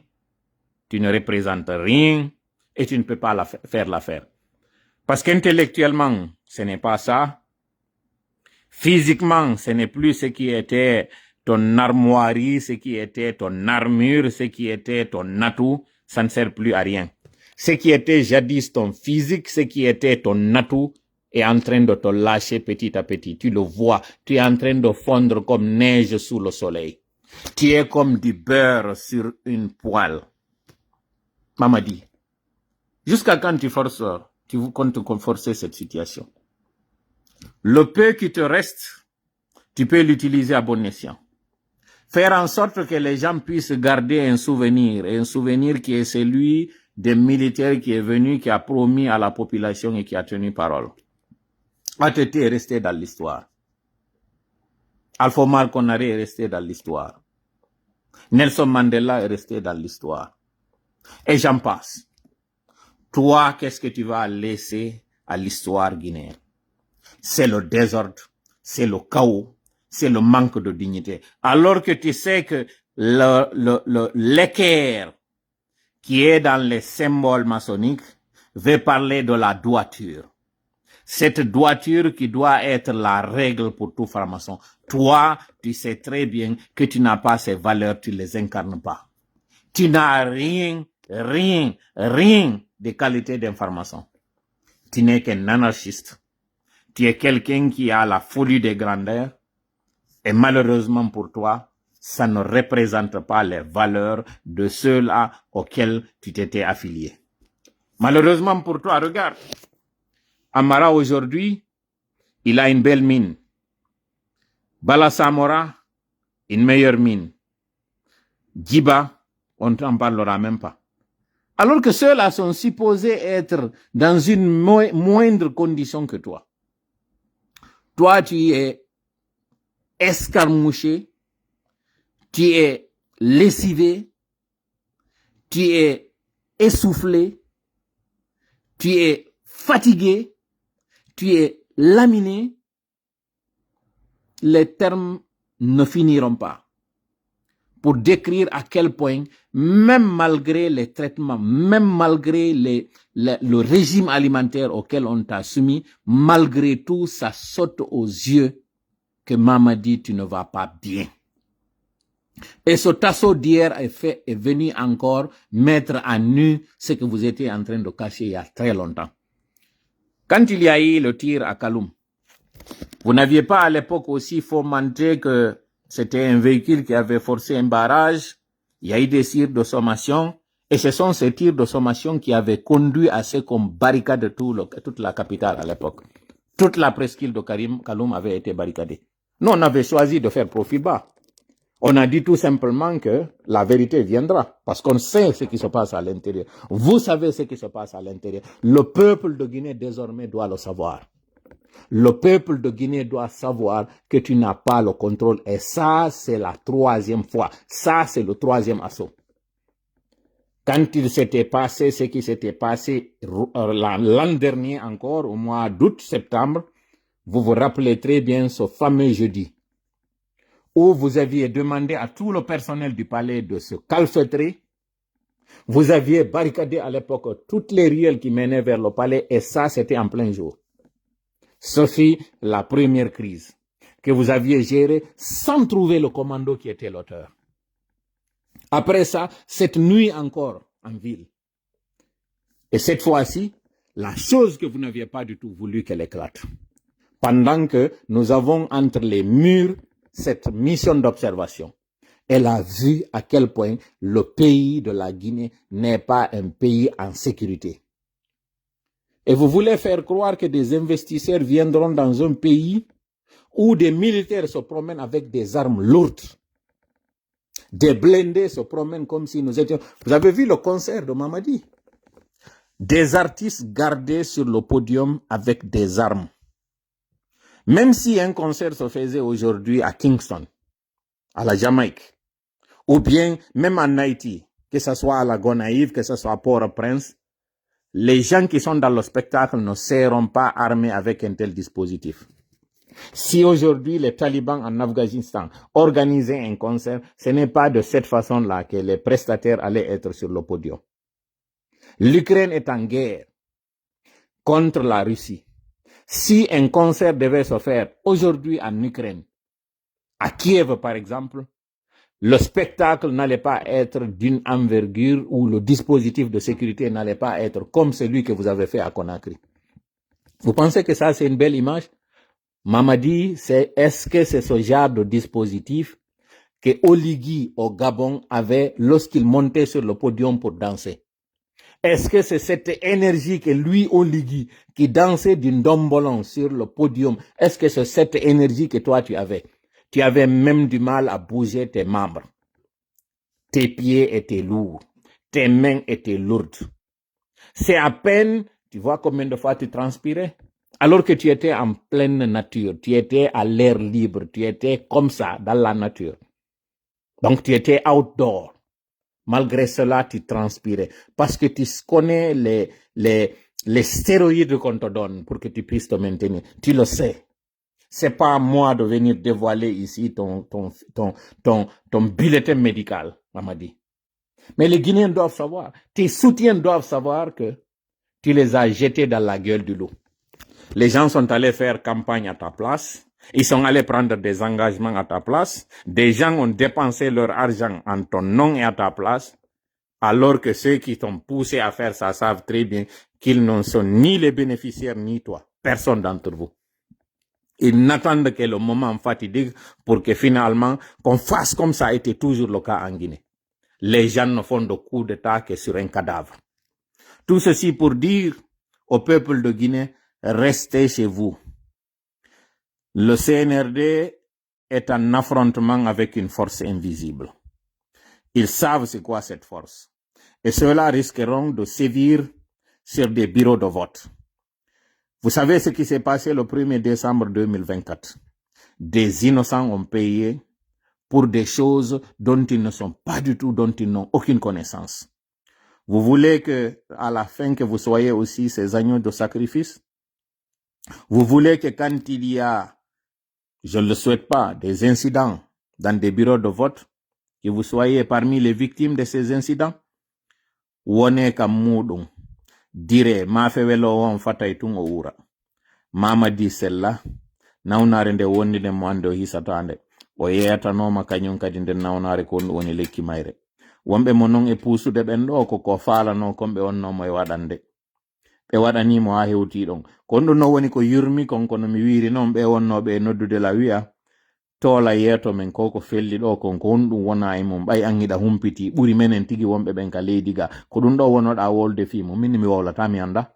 tu ne représentes rien, et tu ne peux pas la fa-, faire l'affaire. Parce qu'intellectuellement, ce n'est pas ça. Physiquement, ce n'est plus ce qui était ton armoirie, ce qui était ton armure, ce qui était ton atout. Ça ne sert plus à rien. Ce qui était jadis ton physique, ce qui était ton atout, est en train de te lâcher petit à petit. Tu le vois, tu es en train de fondre comme neige sous le soleil. Tu es comme du beurre sur une poêle. Mamadi, jusqu'à quand tu forces, tu comptes forcer cette situation? Le peu qui te reste, tu peux l'utiliser à bon escient. Faire en sorte que les gens puissent garder un souvenir, et un souvenir qui est celui des militaires qui est venu, qui a promis à la population et qui a tenu parole. A T T est resté dans l'histoire. Alpha Omar Konaré est resté dans l'histoire. Nelson Mandela est resté dans l'histoire. Et j'en passe. Toi, qu'est-ce que tu vas laisser à l'histoire guinéenne? C'est le désordre, c'est le chaos, c'est le manque de dignité. Alors que tu sais que le, le, le, l'équerre qui est dans les symboles maçonniques veut parler de la droiture. Cette droiture qui doit être la règle pour tout franc-maçon. Toi, tu sais très bien que tu n'as pas ces valeurs, tu ne les incarnes pas. Tu n'as rien, rien, rien de qualité d'un franc-maçon. Tu n'es qu'un anarchiste. Tu es quelqu'un qui a la folie des grandeurs. Et malheureusement pour toi, ça ne représente pas les valeurs de ceux-là auxquels tu t'étais affilié. Malheureusement pour toi, regarde. Amara aujourd'hui, il a une belle mine. Bala Samora, une meilleure mine. Djiba, on n'en parlera même pas. Alors que ceux-là sont supposés être dans une mo-, moindre condition que toi. Toi, tu es escarmouché, tu es lessivé, tu es essoufflé, tu es fatigué, tu es laminé. Les termes ne finiront pas. pour décrire à quel point, même malgré les traitements, même malgré les, le, le régime alimentaire auquel on t'a soumis, malgré tout, ça saute aux yeux que Mamadi, tu ne vas pas bien. Et ce Tasso d'hier est, fait, est venu encore mettre à nu ce que vous étiez en train de cacher il y a très longtemps. Quand il y a eu le tir à Kaloum, vous n'aviez pas à l'époque aussi fomenté que c'était un véhicule qui avait forcé un barrage, il y a eu des tirs de sommation, et ce sont ces tirs de sommation qui avaient conduit à ce qu'on barricade tout le, toute la capitale à l'époque. Toute la presqu'île de Karim, Kaloum avait été barricadée. Nous, on avait choisi de faire profil bas. On a dit tout simplement que la vérité viendra, parce qu'on sait ce qui se passe à l'intérieur. Vous savez ce qui se passe à l'intérieur. Le peuple de Guinée, désormais, doit le savoir. Le peuple de Guinée doit savoir que tu n'as pas le contrôle. Et ça, c'est la troisième fois. Ça, c'est le troisième assaut. Quand il s'était passé ce qui s'était passé euh, l'an dernier encore, au mois d'août, septembre, vous vous rappelez très bien ce fameux jeudi où vous aviez demandé à tout le personnel du palais de se calfeutrer. Vous aviez barricadé à l'époque toutes les ruelles qui menaient vers le palais et ça, c'était en plein jour. Ce fut la première crise que vous aviez gérée sans trouver le commando qui était l'auteur. Après ça, cette nuit encore en ville. Et cette fois-ci, la chose que vous n'aviez pas du tout voulu qu'elle éclate. Pendant que nous avons entre les murs cette mission d'observation, elle a vu à quel point le pays de la Guinée n'est pas un pays en sécurité. Et vous voulez faire croire que des investisseurs viendront dans un pays où des militaires se promènent avec des armes lourdes, des blindés se promènent comme si nous étions... Vous avez vu le concert de Mamadi ? Des artistes gardés sur le podium avec des armes. Même si un concert se faisait aujourd'hui à Kingston, à la Jamaïque, ou bien même en Haïti, que ce soit à la Gonaïve, que ce soit à Port-au-Prince, les gens qui sont dans le spectacle ne seront pas armés avec un tel dispositif. Si aujourd'hui les talibans en Afghanistan organisaient un concert, ce n'est pas de cette façon-là que les prestataires allaient être sur le podium. L'Ukraine est en guerre contre la Russie. Si un concert devait se faire aujourd'hui en Ukraine, à Kiev par exemple, le spectacle n'allait pas être d'une envergure ou le dispositif de sécurité n'allait pas être comme celui que vous avez fait à Conakry. Vous pensez que ça, c'est une belle image ? Mamadi, c'est, est-ce que c'est ce genre de dispositif que Oligui au Gabon avait lorsqu'il montait sur le podium pour danser ? Est-ce que c'est cette énergie que lui, Oligui, qui dansait du ndombolon sur le podium, est-ce que c'est cette énergie que toi tu avais ? Tu avais même du mal à bouger tes membres. Tes pieds étaient lourds, tes mains étaient lourdes. C'est à peine, tu vois combien de fois tu transpirais ? Alors que tu étais en pleine nature, tu étais à l'air libre, tu étais comme ça, dans la nature. Donc tu étais outdoor. Malgré cela, tu transpirais. Parce que tu connais les, les, les stéroïdes qu'on te donne pour que tu puisses te maintenir. Tu le sais. C'est pas à moi de venir dévoiler ici ton, ton, ton, ton, ton bulletin médical, Mamadi. Mais les Guinéens doivent savoir, tes soutiens doivent savoir que tu les as jetés dans la gueule du loup. Les gens sont allés faire campagne à ta place. Ils sont allés prendre des engagements à ta place. Des gens ont dépensé leur argent en ton nom et à ta place. Alors que ceux qui t'ont poussé à faire ça savent très bien qu'ils ne sont ni les bénéficiaires ni toi. Personne d'entre vous. Ils n'attendent que le moment fatidique pour que finalement qu'on fasse comme ça a été toujours le cas en Guinée. Les gens ne font de coup d'État que sur un cadavre. Tout ceci pour dire au peuple de Guinée, restez chez vous. Le C N R D est en affrontement avec une force invisible. Ils savent c'est quoi cette force. Et ceux-là risqueront de sévir sur des bureaux de vote. Vous savez ce qui s'est passé le premier décembre deux mille vingt-quatre. Des innocents ont payé pour des choses dont ils ne sont pas du tout, dont ils n'ont aucune connaissance. Vous voulez que, à la fin, que vous soyez aussi ces agneaux de sacrifice ? Vous voulez que quand il y a, je ne le souhaite pas, des incidents dans des bureaux de vote, Que vous soyez parmi les victimes de ces incidents, wonee kam muuɗum, diree, maafe weloowo on fatay tun o uura. Mamadi Sella, nawnaare nde wonndinen mo annde o hisataa nde. O yeetanooma kañum kadi nden nawnaare ko honɗum woni lekki mayre. Wonɓe mo non e puusude ɓen ɗoo ko ko faalanoo kon ɓe wonnoo mo e waɗande. Ɓe waɗanii mo haa hewtii ɗon. Ko honɗum non woni ko yurmi kon, kono mi wiiri non ɓe wonnooɓe e noddude la wi'a, toola yeeto men ko ko felli ɗoo kon, ko honɗum wonaa e mum, ɓay an hiɗa humpitii, ɓuri menen tigi wonɓe ɓen ka leydi ga. Ko ɗum ɗoo wonoɗaa wowlude fii mum, min mi wowlataa mi annda.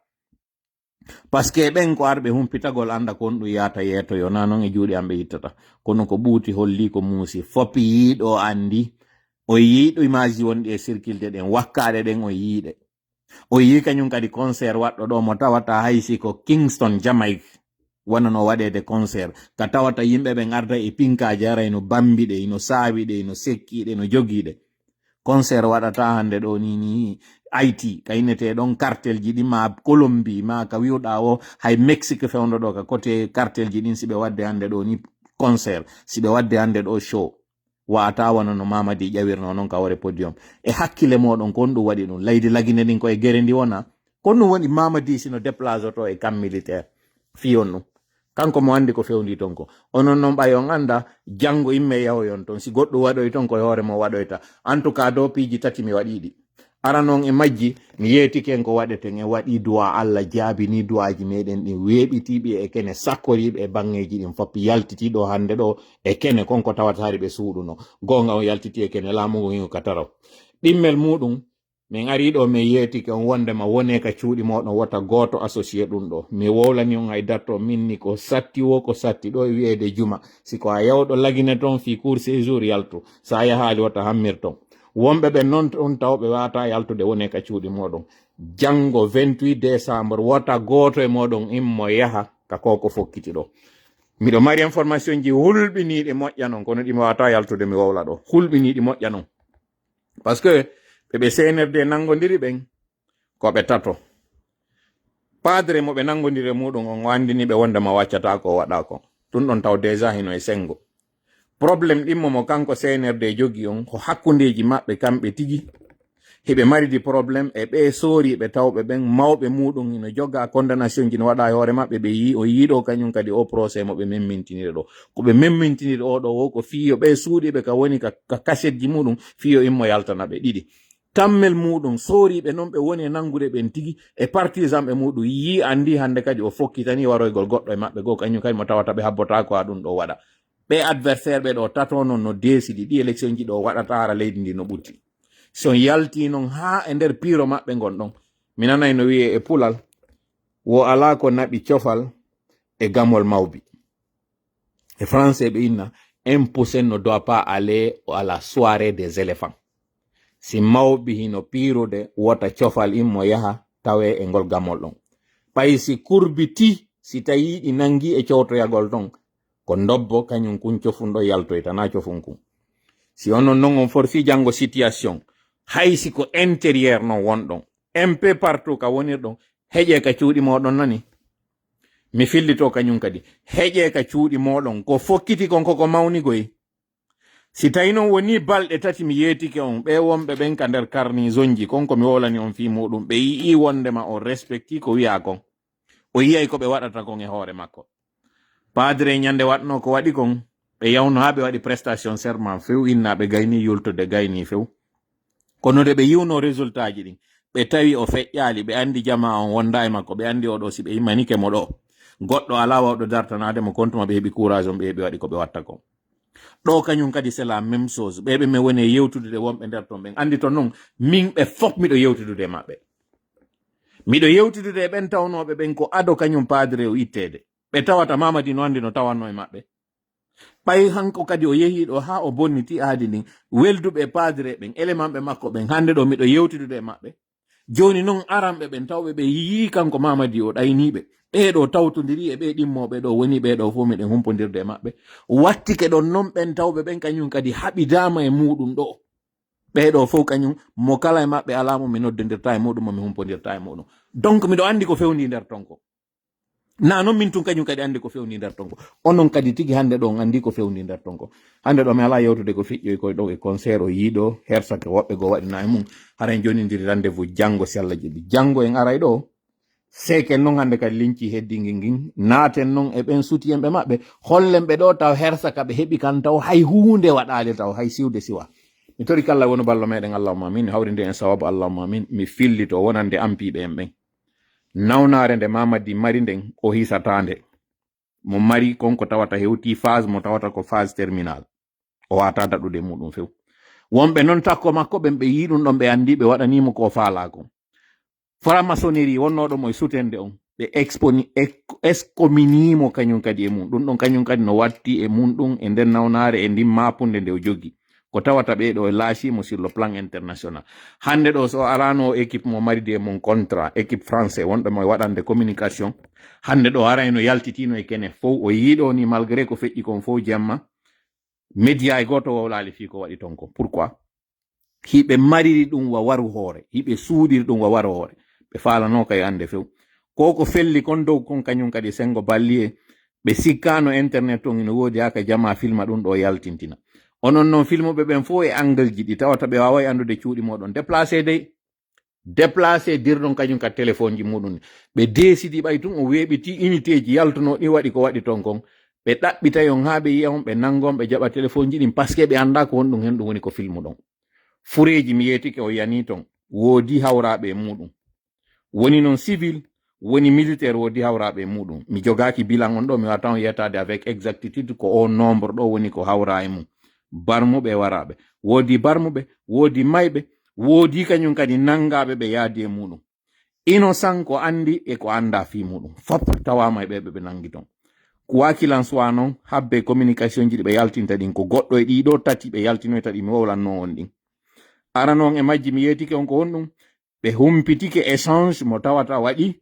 Parce que ɓen ko arɓe humpitagol annda ko honɗum yaata yeeto, yo naa non e juuɗe an ɓe ittata. Kono ko ɓuuti holli ko muusi, fop yiiɗo anndi, o yiiɗo image wonɗi e sirkilde ɗen, wakkaaɗe ɗen o yiiɗe. O yii kañum kadi concert waɗɗo ɗo mo tawata hay si ko Kingston, Jamaïque, wonano waɗeede concert. Ka tawata yimɓe ɓen arda e pinkaaji, ara ino bambi ɗe, ino saawi ɗe, ino sekki ɗe, ino jogii ɗe. Concert waɗata hannde ɗo ni, ni Haïti, ka innetee ɗon cartel ji ɗin, ma Colombie, ma ka wi'uɗaa o, hay Mexique fewndo ɗo, ka côté cartel ji ɗin, si ɓe waɗde hannde ɗo ni concert, si ɓe waɗde hannde ɗo show. Wa'ataa wano no Mamadi ƴawirnoo non ka hoore podium. E hakkille mooɗon, ko honɗum waɗi ɗum? Leydi Lagine ndin ko e gere ndi wona? Ko honɗum woni Mamadi si no déplacé to e camp militaire? Fii honɗum? Kanko mo anndi ko fewndii ton ko. Onon non ɓay on annda, janngo imme yahoyon ton. Si goɗɗum waɗoyi ton, ko e hoore mo waɗoyta. En tout cas, ɗoo piiji tati mi waɗii ɗi. Aran on e majji, mi yeetike en ko waɗeten. En waɗii du'a, Alla jaabinii du'aaji meɗen ɗin, weeɓitiiɓe e kene, sakkoriiɓe e baŋŋeeji ɗin fop, yaltitii ɗo hannde ɗo e kene kon ko tawata hari ɓe suuɗuno. Goonga on yaltitii e kene, laamu ngun hingo ka taraw. Ɗimmel muuɗum, min arii ɗo, min yeetike on wondema wonee ka cuuɗi mooɗon, wota gooto associé ɗum ɗo. Mi wowlani on hay datto, min ni ko satti wo ko satti ɗo e wi'eede juma. Si ko a yawɗo Lagine ton fii court séjour, yaltu. Sa yahaali, wota hammir ton. Wonɓe ɓen non on tawɓe waawataa yaltude, wonee ka cuuɗi mooɗon. Janngo vingt-huit décembre, wota gooto e mooɗon immo yaha ka ko ko fokkiti ɗo. Miɗo mari information ji hulɓiniiɗi moƴƴa non, kono ɗi mi waawataa yaltude mi wowla ɗo. Hulɓiniiɗi moƴƴa non. Parce que ɓe ɓe C N R D nanngondiri ɓen, ko ɓe tato. Padre mo ɓe nanngondiri e muuɗum on, o anndini ɓe wondema waccataa ko o waɗa kon. Ɗum ɗon taw déjà hino e senngo. Problème ɗimmo mo kanko C N R D jogii on, ko hakkundeeji maɓɓe kamɓe tigi. Hiɓe maridi problème e ɓe sooriiɓe tawɓe ɓen, mawɓe muuɗum hino jogaa, condamnation ji no waɗa e hoore maɓɓe, ɓe yii, o yii ɗo kañum kadi o procès mo ɓe memmintiniri ɗo. Ko ɓe memmintiniri o ɗo wo ko fii yo ɓe suuɗiiɓe ka woni ka, ka kasetji muuɗum, fii yo immo yaltana ɓe. Ɗiɗi. Tammel muuɗum, sooriiɓe non ɓe woni e nanngude ɓen tigi, e partisan ɓe muuɗum, yii anndi hannde kadi o fokkitanii waroygol goɗɗo e maɓɓe goo, kañum kadi mo tawata ɓe habbotaako haa ɗum ɗo waɗa. Ɓe adversaire ɓe ɗo tato non no deesidi, ɗi élection ji ɗo waɗata hara leydi ndi no ɓutti. Si on yaltii non haa e nder piiro maɓɓe ngon ɗon, mi nanay no wi'ee e Pular, wo alaa ko naɓi cofal e gamol mawbi. E français ɓe inna, un poussin ne doit pas aller à la soirée des éléphants. Si mawɓe hino piirude, wota cofal immo yaha tawee e ngol gamol ɗon. Ɓay si kurbiti, si tawii ɗi nangi e cowtoyagol ton, ko ndobbo kañum kun cofun ɗo yaltoyta, na cofun kun. Si onon non on forsi janngo situation, hay si ko intérieur non wonɗon, un peu partout ka wonirɗon, heƴee ka cuuɗi mooɗon nani. Mi fillito kañum kadi. Heƴee ka cuuɗi mooɗon. Ko fokkiti kon koko mawni goy. Si tawi non wonii balɗe tati mi yeetike on, ɓee wonɓe ɓen ka nder karnizonji, kon ko mi wowlani on fii muuɗum, ɓe yi'ii wondema on respectii ko wi'aa kon. O yi'ay ko ɓe waɗata kon e hoore makko. Padre ñande waɗnoo ko waɗi kon, ɓe yawno haa ɓe waɗi prestation serment few, innaaɓe gaynii yultude, gaynii few. Kono nde ɓe yi'unoo résultat ji ɗin, ɓe tawi o feƴƴaali, ɓe anndi jamaa on wondaa e makko, ɓe anndi oo ɗoo si ɓe immanike mo ɗoo, goɗɗo alaa waawɗo dartanaade mo, kontuma ɓe heɓi courage on, ɓe heɓi waɗi ko ɓe watta kon. Ɗoo kañum kadi c'est la même chose. Ɓee ɓe mi woni e yewtude wonɓe nder ton ɓen, anndi ton non, min ɓe fof miɗo yewtudude e maɓɓe. Miɗo yewtudude e ɓen tawnooɓe ɓen ko ado kañum padre o itteede. Ɓe tawata Mamadi no anndi no tawannoo e maɓɓe. Ɓay hanko kadi o yehii ɗo haa o bonniti aadi ndin. Welduɓe e padre ɓen, elemanɓe makko ɓen, hannde ɗo miɗo yewtidude e maɓɓe. Jooni non aranɓe ɓen tawɓe ɓe yii kanko Mamadi o ɗayniiɓe. Ɓee ɗo tawtondiri e ɓee ɗimmooɓe ɗo woni ɓee ɗo fof miɗen humpondirde e maɓɓe. Wattike ɗon non ɓen tawɓe ɓen kañum kadi haɓidaama e muuɗum ɗo. Ɓee ɗo fof kañum mo kala e maɓɓe alaa mo mi noddondirta e muuɗum, mo mi humpondirta e muuɗum. Donc miɗo anndi ko fewndi nder ton ko. Na non min tun kañum kadi anndi ko fewndi nder ton ko. Onon kadi tigi hannde ɗo on anndi ko fewndi nder ton ko. Hannde ɗo mi alaa yewtude ko feƴƴoy koy ɗo e concert o yiiɗo, hersake woɓɓe goo waɗi na e mum. Hara en jonindiri rendez-vous janngo si Allah jaɓi. Janngo en aray ɗo. Seken non hannde kadi linci heddingel ngin. Naaten non e ɓen sutiyemɓe maɓɓe. Hollen ɓe ɗo taw hersa ka ɓe heɓi kan taw hay huunde waɗaali taw hay siwde siwa. Mi tori kala wonu ballo meɗen Allahumma amin. Mi hawrinde en sawabu Allahumma amin. Mi fillito wonande ampiiɓe en ɓen. Nawnaare nde Mamadi mari nden, o hisataa nde. Mo mari kon ko tawata hewti phase mo tawata ko phase terminal. O waata daɗude muɗum few. Wonɓe non takko makko ɓen ɓe yii ɗum ɗon ɓe anndi ɓe waɗanii mo ko o faalaa kon. Franc-maçonnerie wonnooɗo mo e sutende on. Ɓe exponi, ex-, excommunier mo kañum kadi e mum. Ɗum ɗon kañum kadi no watti e mum ɗum e nden nawnaare e ndin maapunde nde o jogi. Ko tawata ɓee ɗo e laasii mo sur le plan international. Hannde ɗo so o araano o équipe mo mari de mon contrat, équipe français wonɗo mo e waɗande communication. Hannde ɗo arayno yaltitino e kene fow o yii ɗo ni malgré ko feƴƴi kon fow jemma. Média e gooto wowlaali fii ko waɗi ton ko. Pourquoi? Hiɓe mariri ɗum wa waru hoore. Hiɓe suuɗiri ɗum wa waru hoore. Ɓe faalanooka e annde few. Ko ko felli kon dow kon kañum kadi senngo balli e ɓe sikkaano internet on ina woodi haa ka jamaa filma ɗum ɗo yaltintina. Onon non filmuɓe ɓen fof e angle ji ɗi tawata ɓe waaway anndude cuuɗi mooɗon. Déplacé dey. Déplacé dirɗon kañum ka téléphone ji muɗum. Ɓe deesidi ɓay tun o weeɓiti unité ji yaltunoo ɗin waɗi ko waɗi ton kon. Ɓe ɗaɓɓitay on haa ɓe yi'a on, ɓe nannga on, ɓe jaɓa téléphone ji ɗin parce que ɓe anndaa ko honɗum hen ɗum woni ko filmuɗon. Fureeji mi yeetike o yanii ton. Woodi hawraaɓe e muɗum. Woni non civil, woni militaire woodi hawraaɓe e muɗum. Mi jogaaki bilan on ɗo, mi wata on yeetaade avec exactitude ko o nombre ɗo woni ko hawraa e mum. Barmuɓe e waraaɓe. Woodi barmuɓe, woodi mayɓe, woodi kañum kadi nanngaaɓe ɓe yaadi e muɗum. Innocent ko anndi e ko anndaa fii muɗum. Fop tawaama e ɓe ɓe ɓe nanngi ton. Quoi qu'il en soit non, habbe communication ji ɗi ɓe yaltinta ɗin ko goɗɗo e ɗii ɗo tati ɓe yaltinoyta ɗi mi wowlannoo on ɗin. Arano on e majji mi yeetike on ko honɗum? Ɓe humpitike échange mo tawata waɗi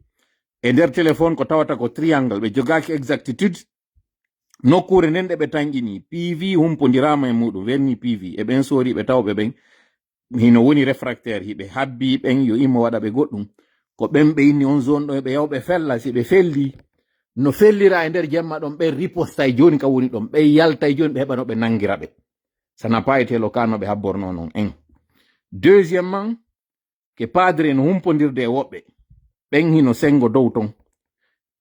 e nder téléphone ko tawata ko triangle. Ɓe jogaaki exactitude nokkuure nden ɗe ɓe tanƴini. P V humpondiraama e muɗum, verni P V. E ɓen sooriiɓe tawɓe ɓen hino woni réfractaire, hiɓe habbi ɓen yo immo waɗa ɓe goɗɗum. Ko ɓen ɓe inni on zone ɗo ɓe yaw ɓe fella, si ɓe felli, no fellira e nder jemma ɗon, ɓen riposta e jooni ka woni ɗon, ɓen yalta e jooni ɓe heɓa no ɓe nanngira ɓe. Ça n'a pas été le cas no ɓe habbornoo non en. Deuxièmement, ke padre no humpondirde e woɓɓe. Ɓen hino senngo dow ton.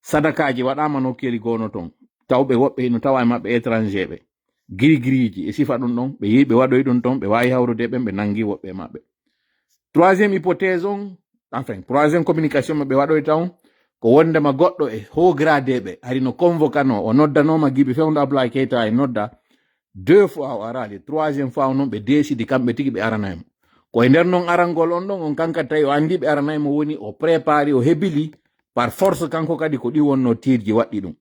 Sadakaaji waɗaama nokkeeli goono ton. Tawɓe woɓɓe hino tawa e maɓɓe étranger ɓe. Girigiriiji e sifa ɗum ɗon. Ɓe yehi ɓe waɗoyi ɗum ton. Ɓe waawi hawrude e ɓen ɓe nanngi woɓɓe e maɓɓe. Troisième hypothèse on, enfin, troisième communication mo ɓe waɗoyta on, ko wondema goɗɗo e haut gradé ɓe, hari no convoquanoo, o noddanooma Gibi fewndo Abdoulaye Keita e nodda, deux fois o araali, troisième fois on non ɓe deesidi kamɓe tigi ɓe aranay mo. Ko e nder non arangol on ɗon, on kanka tawi o anndi ɓe aranay mo woni o prépari, o hebili, par force kanko kadi ko ɗi wonno tiirji waɗɗi ɗum.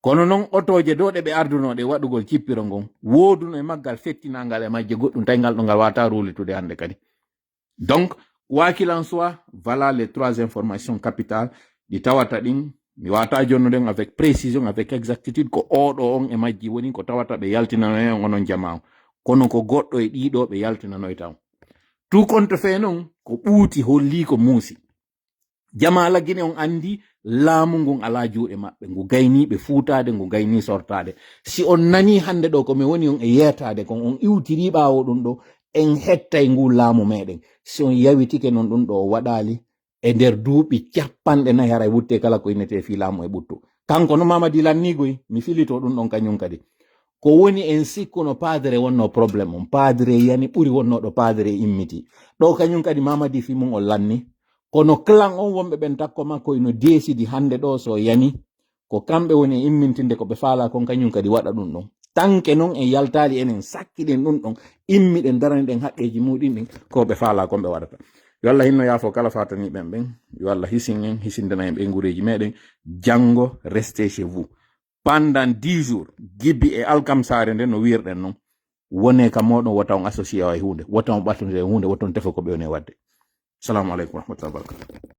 Kono non otooje dow ɗe ɓe ardunoo ɗe waɗugol cippiro ngon, wooduno e maggal fettinaangal e majje goɗɗum tawi ngal ɗo ngal waawataa ruulitude hannde kadi. Donc, quoi qu'il en soit, voilà les trois informations capitales ɗi tawata ɗin. Mi waawataa jonnude on avec précision, avec exactitude, ko oo ɗo on e majji woni ko tawata ɓe yaltinanoya on onon jamaa on. Kono ko goɗɗo e ɗii ɗo ɓe yaltinanoyta on. Tout compte fait non, ko ɓuuti hollii ko muusi. Jamaa Lagine on anndi laamu ngun alaa juuɗe maɓɓe, ngu gaynii ɓe fuutaade, ngu gaynii sortaade. Si on nanii hannde ɗo ko mi woni on e yeetaade kon, on iwtirii ɓaawo ɗum ɗo, en hettay ngu laamu meɗen. Si on yawitike non ɗum ɗo o waɗaali, e nder duuɓi capanɗe nayi haray wutte kala ko innetee fii laamu e ɓuttu. Kanko no Mamadi lanniigoy, mi filitoo ɗum ɗon kañum kadi. Ko woni en sikkuno padre wonno problème on. Padre yani ɓuri wonno ɗo padre immiti. Ɗo kañum kadi Mamadi fii mum o lanni. Kono clan on wonɓe ɓen takko makko ino deesidi hannde ɗo so yani. Ko kamɓe woni e immintinde ko ɓe faalaa kon kañum kadi waɗa ɗum ɗon. Tanke non en yaltaali enen sakkiɗen ɗum ɗon. Immiɗen daraniɗen haqqeeji muɗin ɗin ko ɓe faalaa kon ɓe waɗata. Yo Allah hinno yaafo kala fataniiɓe en ɓen. Yo Allah hisin en, hisindana en ɓeynguureeji meɗen. Janngo, restez chez vous. Pendant dix jours, Gibi e alkamsaare nde no wiirɗen non. Wonee ka mooɗon wota on associé e huunde, wota on ɓattondir e huunde, wota on tefa ko ɓe woni e waɗde. Salamu aleykum wa rahmatullahi wa barakatuh.